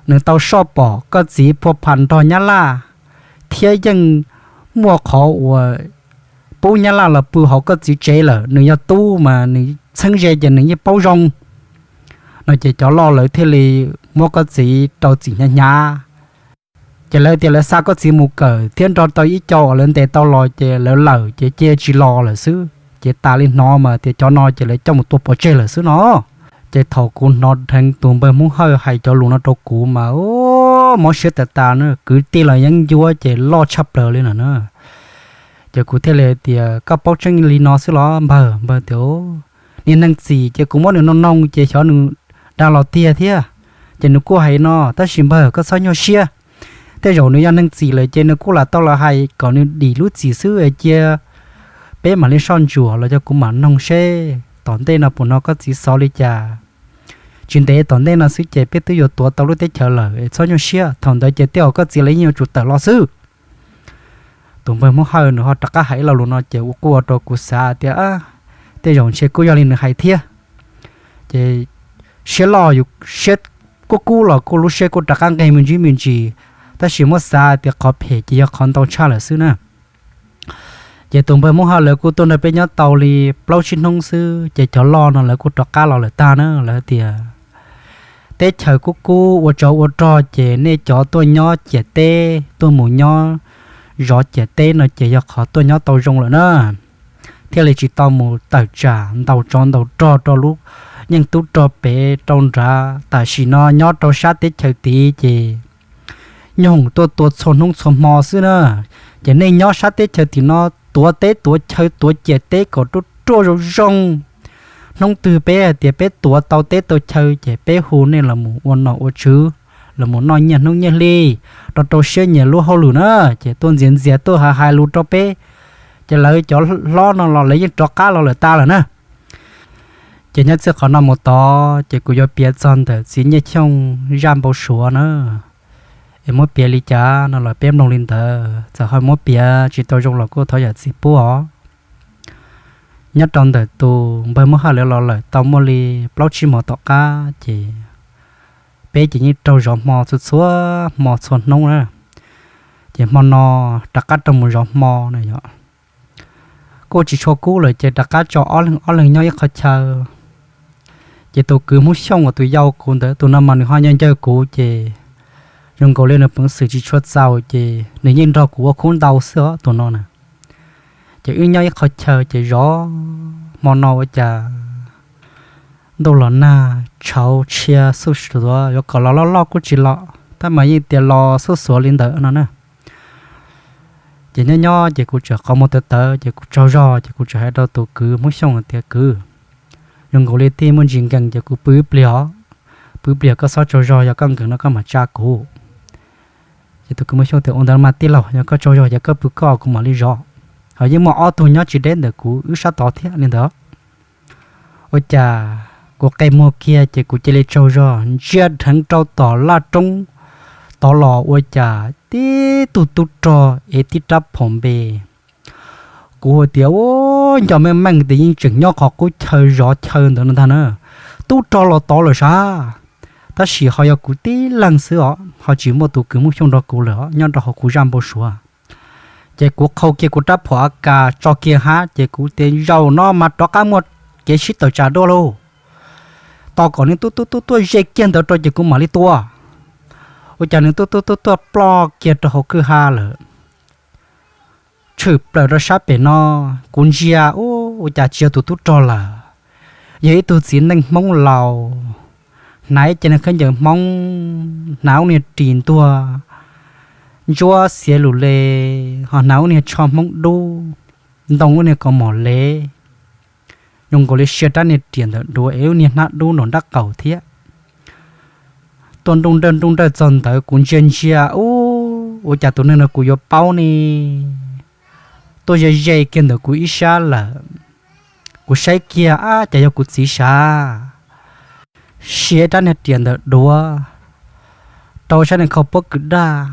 nws tau soj pom koj txiv phua pham nrog Nyab Laj, thiab yeej muaj qhov uas pub Nyab Laj los pw hauv koj txiv tsev lawm, nws yog tub mas nws txheeb ze ces nws yeej paub zoo no ces cov loj lawv thiaj li muab koj txiv rau txim hnyav hnyav. Ces lawv tias lawv xa koj txiv mus kawm thiab nrog tau ib co uas lawv ntes tau los ces lawv lawm ces cia tsis los lawm xwb. Ces tas li hnov mas tias cov no ces lawv coj mus tua pov tseg lawm xwb no. Ces thaum kuv hnov dheev tus npawg Hmoob Hawj hais cov lus no rau kuv mas mob siab tas tas na, kwv tij los yeeb ncuab ces loj tshaj plaws li no na. Ces kuv thiaj li tias koj paub tseeb li no xwb los npawg? Npawg tias niag neeg txim ces kuv muab nws noog noog ces xyov nws dag los tiag thiab. Ces nws kuj hais no, tab sis npawg koj txhob nyuaj siab, tej zaum nws yog neeg txim lawm ces nws kuj lam tau los hais kom nws dim lub txim xwb, cia peb mam li soj ntsuam los yog kuv mam noog seb tom ntej no puas hnov koj txiv xov li cas. Tsis ntev tom ntej no xwb ces peb twb yuav tuav tau lub teb chaws lawm, txhob nyuaj siab, thaum ntawd ces tej zaum koj txiv los yeej yuav tsum tawm los xwb. Tus npawg Hmoob Hawj nws ho rov qab hais ib lo lus no ces ua kuj ua rau kuv xav tias tej zaum ntshe kuj yog li nws hais thiab. Ces siab loj yus siab kub kub los kuj lub siab kuj rov qab nqeg me ntsis me ntsis, tab sis muab xav tias qhov phem ces yog qhov ntau tshaj lawm xwb na. Ces tus npawg Hmoob Hawj lawv kuj tuaj nrog peb nyob tau li plaub tsib hnub xwb ces cov loj no lawv kuj rov qab los lawm tag na. Lawv tias teb chaws kub kub ua tsov ua rog ces nej cov tuaj nyob ciam teb tuaj mus nyob zov ciam teb no ces yog qhov tuaj nyob tau zoo lawm na, thiaj li tsis tau mus tawm tsam ntaus tsov ntaus rog rau lub yeej tub rog pem rau nrad. Tam sim no nyob rau sab teb chaws tid ces nyooj tuaj tua txhua hnub txhua hmo xwb na. Ces nej nyob sab teb chaws tim no tuav teb tuav chaw tuav ciam teb kom ruaj ruaj zoo zoo. Hnub twg peb hais tias peb tuav tau teb tau chaw ces peb hu nej los mus ua nom ua tswv, los mus noj nyiaj hnub nyiaj hli, rau rau siab nyiam lub hauj lwm na. Ces tuaj ntxias ntxias tuaj hais hais lus rau peb, ces lawv cov hlob no los lawv yeej rov qab los lawm tas lawm na. Ces nyob txij qhov no mus tod ces kuv yuav piav txog ntawm txiv Nyiaj Xyooj zaj npau suav na. Es muab piav li cas no los peb mloog li ntawd, txawm ho muab piav tsis tau zoo los kuj thov zam txim pub os. Nyob rau ntawm tus npawg Hmoob Hawj lawv los lawm tau muaj li plaub tsib hmo tom qab ces peb ces yeej raug zov hmo txhua txhua hmo txhua hnub na. Ces hmo no rov qab rau mus zov hmo na yom, kuj tsis tshua kub lawm ces rov qab tso ob leeg ob leeg nyob ib qhov chaw. Ces tus kwv Hmoob Xyooj uas tus yau kuv ntawd, tus no mas nws ho nyob ncawg kuv ces zoo nkaus li nws peev xwm tsis tshua txaus ces nws yeej nrog kuv ua khub ntau xwb os tus no na. Ces wb nyob ib qhov chaw ces zov hmo no ua cas ntuj los nag tshauv tshia xuj xuav, yuav kom los loj loj kuj tsis los, tab mas yeej tias los xuj xuav li ntawd no na. Ces nyob nyob ces kuv txawm qhov muag tawv tawv ces kuv tsaug zog ces kuv txawm hais rau tus kwv Hmoob Xyooj tias kwv, zoo nkaus li thiaj muaj ntsis nkees ces kuv pw ib pliag os, pw pliag koj txhob tsaug zog, yog koj nkees no koj mam tsa kuv. Ces tus kwv Muaj Xyooj tias, Ua ntawd mas tij laug, yog koj tsaug zog ces koj pw koj, kuv mam li zov. Ho yeej muaj ob tug nyob tsis deb ntawm kuv wb sab tod thiab li ntawd. Ua cas kuv qe muag kiag ces kuv cia li tsaug zog ntsia dheev rau tom laj roob tod los ua cas tib tug tub rog ev tib rab phom npe. Kuv ua tias, Ua, nco meej meej tias yeej tseem nyob qhov qub chaw zov chaw ntawd no ntag na. Tub rog los tod lawm sav. Tab sis ho yog kuv tib leeg xwb os, ho tsis muaj tus kwv Muaj Xyooj nrog kuv lawm os, nyob rau hauv kuv zaj npau suav. Ces kuv qhau kiag kuv rab phom a kas tso kiag hab ces kuv tias, Zaum no mas rov qab muaj kev sib tawm tsam dua lauj. Tos kom nws tub tub tub tuaj ze kiag ntawd rau ces kuv mam li tua. Ua cas nws tub tub tub tuaj ploj kiag rau hauv kwj ha lawm. Tshwm plaws rau sab pem no, kuv ntsia, Ua, ua cas tsis yog tus tub rog lawm, yog ib tug txiv neej Hmoob laus, hnav ib ce neeg khaub ncaws Hmoob, hnav ub niag ris ntuag ntsuab xiav lus le, ho hnav ub niag tsho Hmoob dub, ntoo ub niag kaus mom lev, zoo nkaus li sia rab niag riam ntawm duav es ub niag hnab dub nraum nrab qaum thiab. Tuaj nruj nrawj nruj nrawj txog ntawd kuv ntsia ntsia, Ua, ua cas tus neeg no kuv yuav paub ne? Tuaj ze ze kiag ntawm kuv ib sab lawm. Kuv saib kiag, Ab, cas yog kuv txiv sav. Sia rab niag riam ntawm duav rau sab niag khau pob kws daj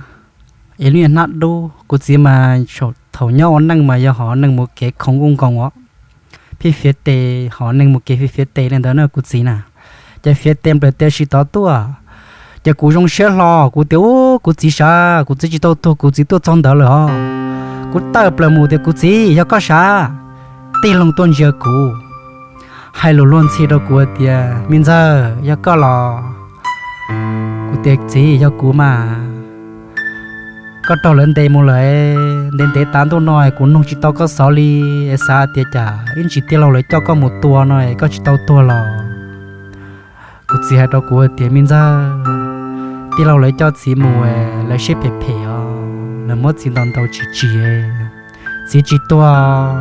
es lub niag hnab dub. Kuv txiv mas thaum nyob ua neej mas yog hov neeg mus kev khoov kuj nkoos os, phij fiav tes, hov neeg mus kev phij fiav tes li ntawd na kuv txiv na. Ces fiav tes nplawm tes sis tod tuaj. Ces kuv zoo siab hlo, kuv tias, Ub, kuv txiv sav, kuv txiv tsis tau tuag, kuv txiv tuaj txog ntawd lawm os. Kuv tawm plaws mus tias, Kuv txiv, yog koj sav? Tij Looj tuaj ntsia kuv, hais lus luag ntxhi rau kuv tias, Me ntxawg, yog koj los? Kuv tias, Txiv, yog kuv mas. Koj raug lawv ntes mus lawm, ntev ntev tav ntuj no kuv nug tsis tau koj xov li, es xav tias cas ib ntsis tij laug lawv coj koj mus tua no es koj tsis tau tuag los? Kuv txiv hais rau kuv tias, Me ntxawg, tij laug lawv coj txiv mus, lawv siab phem phem os, lawv muab txiv ntaus ntaus tsis tsim, txiv tsis tuag.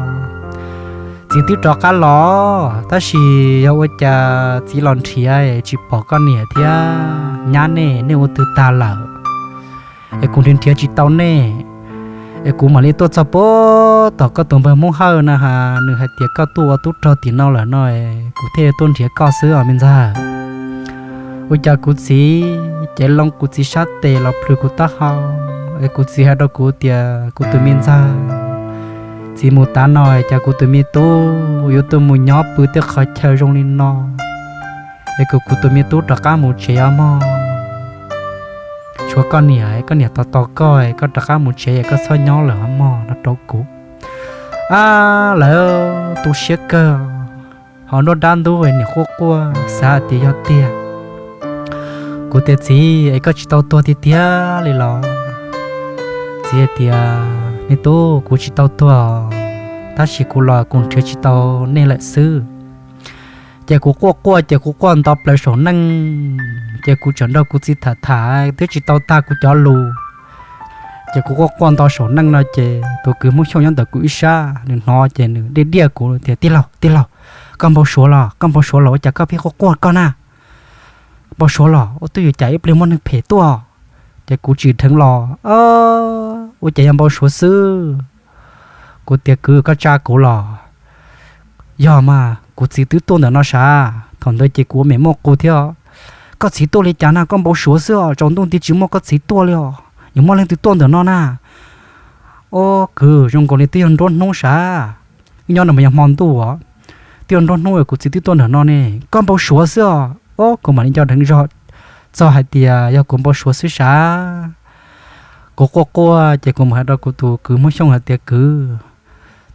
Txiv twb rov qab los, tab sis yog ua cas txiv los nrhiav tsis pom koj niam thiab nyab nej, nej ua twg tag lawm, es kuv nrhiav nrhiav tsis tau nej, es kuv mam li tuaj txog puag tom koj tus npawg Hmoob Hawj na has, nws hais tias koj tuaj ua tub rog tim no lawm no, kuv thiaj tuaj nrhiav koj xwb os me ntxawg. Ua cas kuv txiv cev loo kuv txiv sab tes los plhws kuv taub hau, es kuv txiv hais rau kuv tias, Kuv tus me ntxawg, txiv mus tav no cas kuv tus me tub yuav tuaj mus nyob pw tej qhov chaw zoo li no, es kom kuv tus me tub rov qab mus tsev os mog. Tshuav koj niam, koj niam tos tos koj, koj rov qab mus tsev es koj txhob nyob lawm os mog, no rau kuv. Ab, lawv tu siab kawg, ho nruab dab ntub niam quaj quaj xav hais tias yog tiag. Kuv tias, Txiv, es koj tsis tau tuag tiag tiag li los? Txiv hais tias, Me tub, kuv tsis tau tuag, tab sis kuv los kuv nrhiav tsis tau nej lawm xwb. Ces kuv quaj quaj ces kuv quaj nto plaws saum neej, ces kuv tseem nrog kuv txiv tham tham twb tsis tau tag kuv cov lus. Ces kuv quaj quaj nto saum neej no ces tus kwv Hmoob Xyooj nyob ntawm kuv ib sab nws hnov ces nws diaj diaj kuv tias, Tij laug, tij laug, koj npau suav los, koj npau suav los ua cas koj pheej quaj quaj koj na? Npau suav los ua twb yuav cas ib pliag muaj neeg phem tuaj. Ces kuv tsim dheev los, Ua cas yog npau suav xwb? Kuv tias, Kwv, koj tsa kuv los? Yog mas, kuv txiv twb tuaj ntawm no sav. Thaum ntawd ces kuv ua mem muaj qus thiab. Koj txiv tuaj li cas na, koj npau suav xwb os, tsaus ntuj nti tsis muaj koj txiv tuaj li os, yuav muaj leej twg tuaj ntawm no na? Ob, kwv, zoo nkaus li twb yog nruab hnub sav. Wb nyob no mas yog hmo ntuj os, twb yog nruab hnub kuv txiv twb tuaj ntawm no ne, koj npau suav xwb os. Ob, kuv mam li nco dheev zog txog hais tias yog kuv npau suav xwb sav. Kuv quaj quaj ces kuv mam hais rau kuv tus kwv Hmoob Xyooj hais tias, Kwv,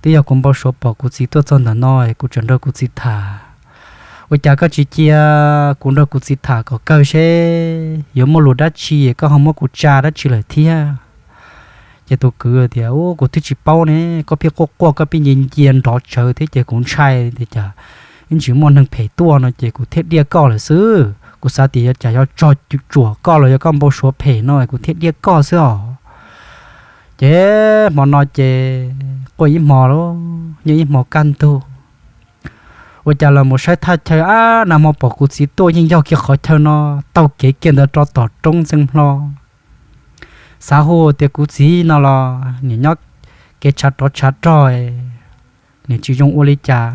twb yog kuv npau suav pom kuv txiv tuaj txog ntawm no es kuv tseem nrog kuv txiv tham. Ua cas koj tsis cia kuv nrog kuv txiv tham kom kawg seb yuav muaj lus dab tsi es koj ho muab kuv tsa dab tsi lawm thiab? Ces tus kwv tias, Ub, kuv twb tsis paub ne, koj pheej quaj quaj koj pheej ncia ncia nrov tsawv thiab ces kuv ntshai tias cas ib ntsis muaj neeg phem tuaj no ces kuv thiaj diaj koj lawm xwb. Kuv xav tias yog cas yog tsog tsuam koj los yog koj npau suav phem no kuv thiaj diaj koj xwb os. Ces hmo no ces quaj ib hmo lauj, nyob ib hmo kaj ntug. ua cas los mus saib thaj chaw, ab, nag hmo pom kuv txiv tuaj yeej yog kiag qhov chaw no, taug kev kiag ntawd rau tom roob ntxeev hlo. Xav hu tias kuv txiv no los nim nyob kev tshav rov tshav rog, nim tsis zoo ua li cas.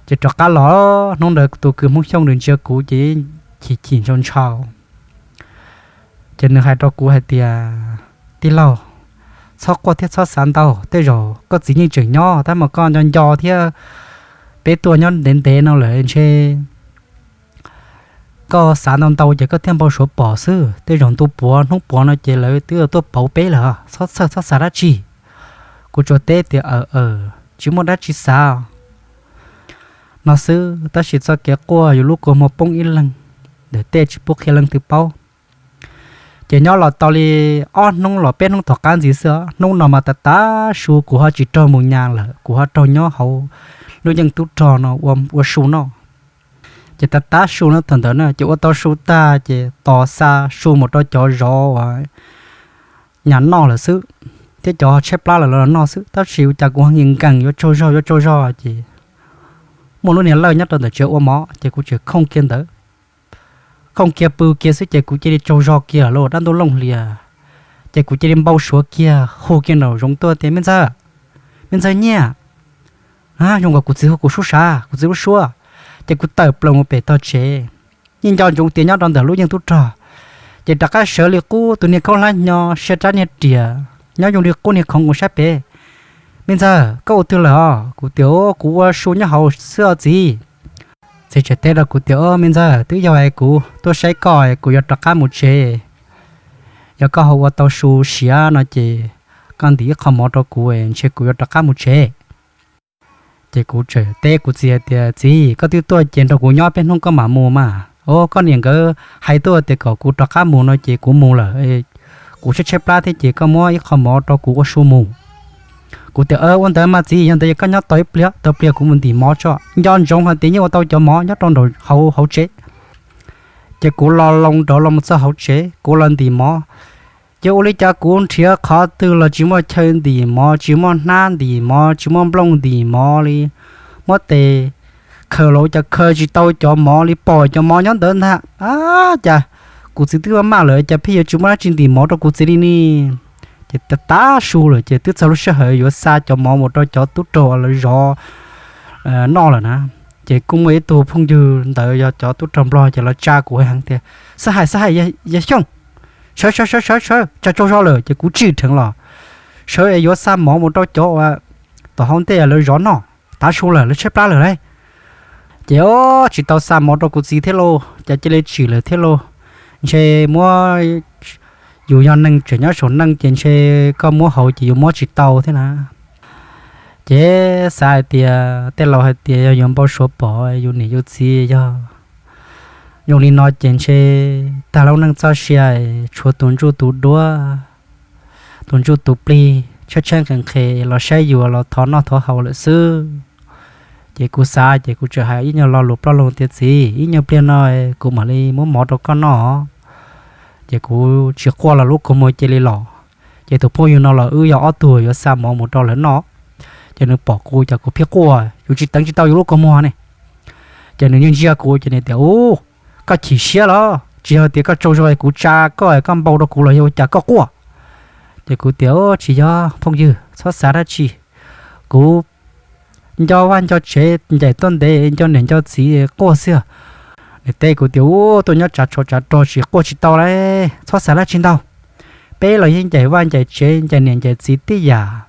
Ces rov qab los, hnub ntawd tus kws Hmoob Xyooj ntawd ntsia kuv ces chim chim ntshaus ntshaus. Ces nws hais rau kuv hais tias, tij laug, txhob quaj thiab txhob xav ntau, tej zaum koj txiv yeej tseem nyob, tab mas koj nco nco thiab, peb tuaj nyob ntev ntev no lawm ntshe koj xav ntau ntau ces koj thiaj npau suav pom xwb. Tej zaum ntu puav hnub puav no ces lawv twb tuaj pauv peb lawm, txhob txhawj txhob xav dab tsi. Kuv tsuas teb tias, aw aw, tsis muaj dab tsi xav no xwb, tab sis txoj kev quaj yus lub kua muag poob ib leeg, ntawm tej tsis pub qhia leej twg paub. Ces nyob los tau li ob hnub los peb hnub tom qab ntxiv xwb, hnub no mas tav tav su kuv ho tsis raug mus nyas lawm, kuv ho raug nyob hauv lub yeej tub rog no ua su noj. Ces tav tav su no thaum ntawd na ces ua tau su tag ces tos xa su mus rau cov zov uas nyas noj lawm xwb, thiab cov tshaib plab lawm los noj xwb, tab sis ua cas kuv ho nkees yuav tsaug zog yuav tsaug zog ces muaj lub niag lawj nyob rau ntawm tsev ua mov ces kuv tseem khooj kiag ntawd, khooj kiag pw kiag xwb ces kuv cia li tsaug zog kiag lawm dab ntuj looj hlias. Ces kuv cia li npau suav kiag hu kiag nraum zoov tuaj tias, me ntxawg, me ntxawg Nyiaj, zoo nkaus kuv txiv hu kuv sub sav kuv txiv lub suab. Ces kuv tawm plaws mus pem tog tsev, yeej nco ntsoov tias nyob rau ntawm lub yeej tub rog. Ces rov qab sawv li qub tus niag khaub hlab nyo siab rab niag riam nyob zoo li qub niag khoov mus saib pem. Me ntxawg, koj ua twg lawm os? Kuv tias, kuv ua su nyob hauv xwb os txiv. Txiv tseem teb rau kuv tias, me ntxawg, twb yog es kuv tuaj saib koj es kuv yuav rov qab mus tsev. Yog koj ho ua tau su siav no ces koj ntim ib qho mov rau kuv, ntshe kuv yuav rov qab mus tsev. Ces kuv tseem teb kuv txiv hais tias, txiv, koj twb tuaj ces nrog kuv nyob peb hnub koj mam mus mas. Os, koj niam nkawd hais tuaj tias kom kuv rov qab mus no ces kuv mus lawm. Kuv tshaib tshaib plab thiab ces koj muab ib qho mov rau kuv ua su mus. Kuv tias, ua ntawd mas txiv, yog ntawd yog koj nyob tos ib pliag, tos pliag kuv mus ntim mov tso. Nco ntsoov hais tias yeej ua tau cov mov nyob rau nraum hauv hauv tsev. Ces kuv los loo nrov los mus txog hauv tsev, kuv los ntim mov. Ces ua li cas kuv nrhiav qhov twg los tsis muaj chaw ntim mov, tsis muaj hnab ntim mov, tsis muaj nplooj ntim mov li. Muab tes khaws los cas khaws tsis tau cov mov li, pom cov mov nyob ntawd ntag. Ab, cas kuv txiv twb maj lawm cas pheej yuav tsis muaj dab tsi ntim mov rau kuv txiv li ne? Ces tav su lawm ces twb txog lub sij hawm yuav xa cov mov mus rau cov tub rog uas lawv zov noj lawm na. Ces kuj muaj ib tug phooj ywg ntawd yog cov tub rog nplog ces los tsa kuv heev tias, xab hais xab hais, yawg Xyooj, sawv sawv sawv sawv sawv, tsam tsaug zog lawm. Ces kuv tsim dheev los sawv es yuav xa mov mus rau cov uas tom hauv ntej lawv zov noj, tav su lawm lawv tshaib plab lawm lauj. Ces o, tsis tau xa mov rau kuv txiv thiab lauj, cas cia li tsim lawm thiab lauj. Ntshe muab, yus yog neeg tseem nyob saum neej ces ntshe koj muab hauv ces yus muab tsis tau thiab na. Ces xav hais tias tej laus hais tias yog yuav npau suav pom yus niam yus txiv yog zoo li no ces ntshe tag lub neej txoj sia tshuav tus ntsuj tus duab, tus ntsuj tus plig tshaib tshaib nqhis nqhis los saib yus los thov noj thov haus lawm xwb. Ces kuv xav ces kuv tseem hais ib nyuag lo lus ploj loo tias, txiv, ib nyuag pliag no kuv mam li muab mov rau koj noj. Ces kuv tsis quaj los lub kua muag cia li los. Ces tus phooj ywg no los wb yog ob tug yuav xa mov mus rau lawv noj. Ces nws pom kuv ces kuv pheej quaj, yus tsis teev tsis tau yus lub kua muag ne. Ces nws ntsia ntsia kuv ces nws tias, u, koj chim siab los? Tsis yog tias koj tsaug zog kuv tsa koj es koj npau rau kuv los yog ua cas koj quaj? Ces kuv tias, tsis yog phooj ywg, txhob xav dab tsi. Kuv nco vaj nco tsev ncaim tuaj ntev nco niam nco txiv quaj xwb. Nws teb kuv tias, u, tuaj nyob tsav tsho tsav rog tsis quaj tsis tau lauj, txhob xav dab tsi ntau. Peb los yeej ncaim vaj ncaim tsev ncaim niam ncaim txiv tib yam.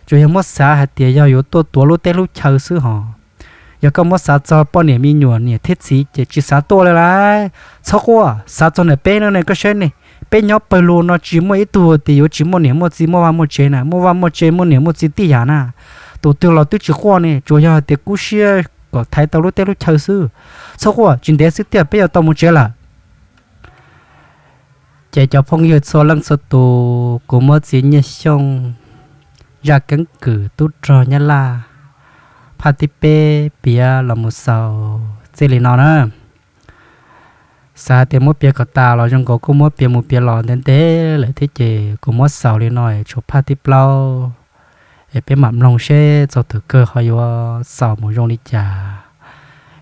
Tsuas yog muab xav hais tias yog yuav tuaj tuav lub teb lub chaw xwb hos. Yog koj muab xav txog poj niam me nyuam niam thiab txiv ces tsis xav tuaj li lauj. Txhob quaj, xav txog ntawm peb no ne koj saib ne, peb nyob pawg lug no tsis muaj ib tug tias yuav tsis muaj niam muaj txiv muaj vaj muaj tsev na, muaj vaj muaj tsev muaj niam muaj txiv tib yam na. Tus twg los twb tsis quaj ne, tsuas yog hais tias kub siab kom thaiv tau lub teb lub chaw xwb. Txhob quaj, tsis ntev xwb tiag peb yuav tau mus tsev lawm. Ces cov phooj ywg txhua leej txhua tus, kuv muab txiv Nyiaj Xyooj zaj keeb kwm tub rog Nyab Laj phaj thib peb piav los mus xaus txij li no na. Xav tias muab piav kom tas los zoo nkaus kuj muab piav mus piav los ntev ntev lawm thiab ces kuv muab xaus li no es tshuav phaj thib plaub es peb mam mloog seb txog thaum kawg ho yuav xaus mus zoo li cas.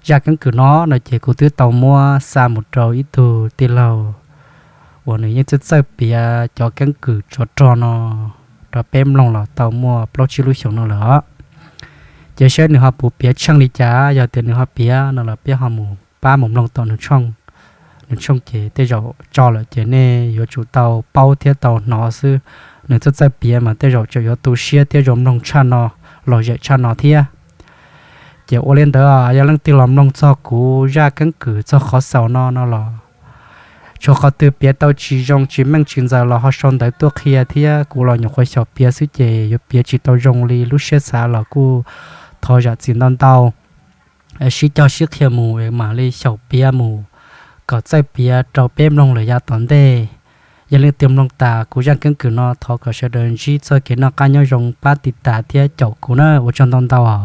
Zaj keeb kwm no no ces kuv twb tau muab xa mus rau ib tug tij laug uas nws yeej txawj txawj piav cov keeb kwm tsov rog no rau peb mloog los tau muaj plaub tsib lub xyoos no lawm os. Ces saib nws ho puas piav tsheej li cas, yog tias nws ho piav no los peb ho mus pab mus mloog tau nws tshooj ces tej zaum tso lawm ces nej yuav tsum tau paub thiab tau hnov xwb. Nws txawj txawj piav mas tej zaum tseem yuav tu siab thiab zoo mloog tshaj no, lom zem tshaj no thiab. Ces ua li ntawd yog leej twg los mloog txog kuv zaj keeb kwm txog qhov xaus no no los, tshuav qhov twg piav tau tsis zoo tsis meej tsis ntxaws los ho sau ntawv tuaj qhia thiab, kuv los nyuam qhuav xyaum piav xwb ces yuav piav tsis tau zoo li lub siab xav los kuj thov zam txim ntau ntau. Sib cog sib qhia mus mam li xyaum piav mus kom txawj piav rau peb mloog lawm yav tom ntej. Yog leej twg mloog tas kuv zaj keeb kwm no thov kom sawv daws ntsib txoj kev noj qab nyob zoo, pab tiv tas thiab caum kuv na, ua tsaug ntau ntau os.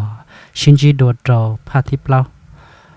Sib ntsib dua rau phaj thib plaub.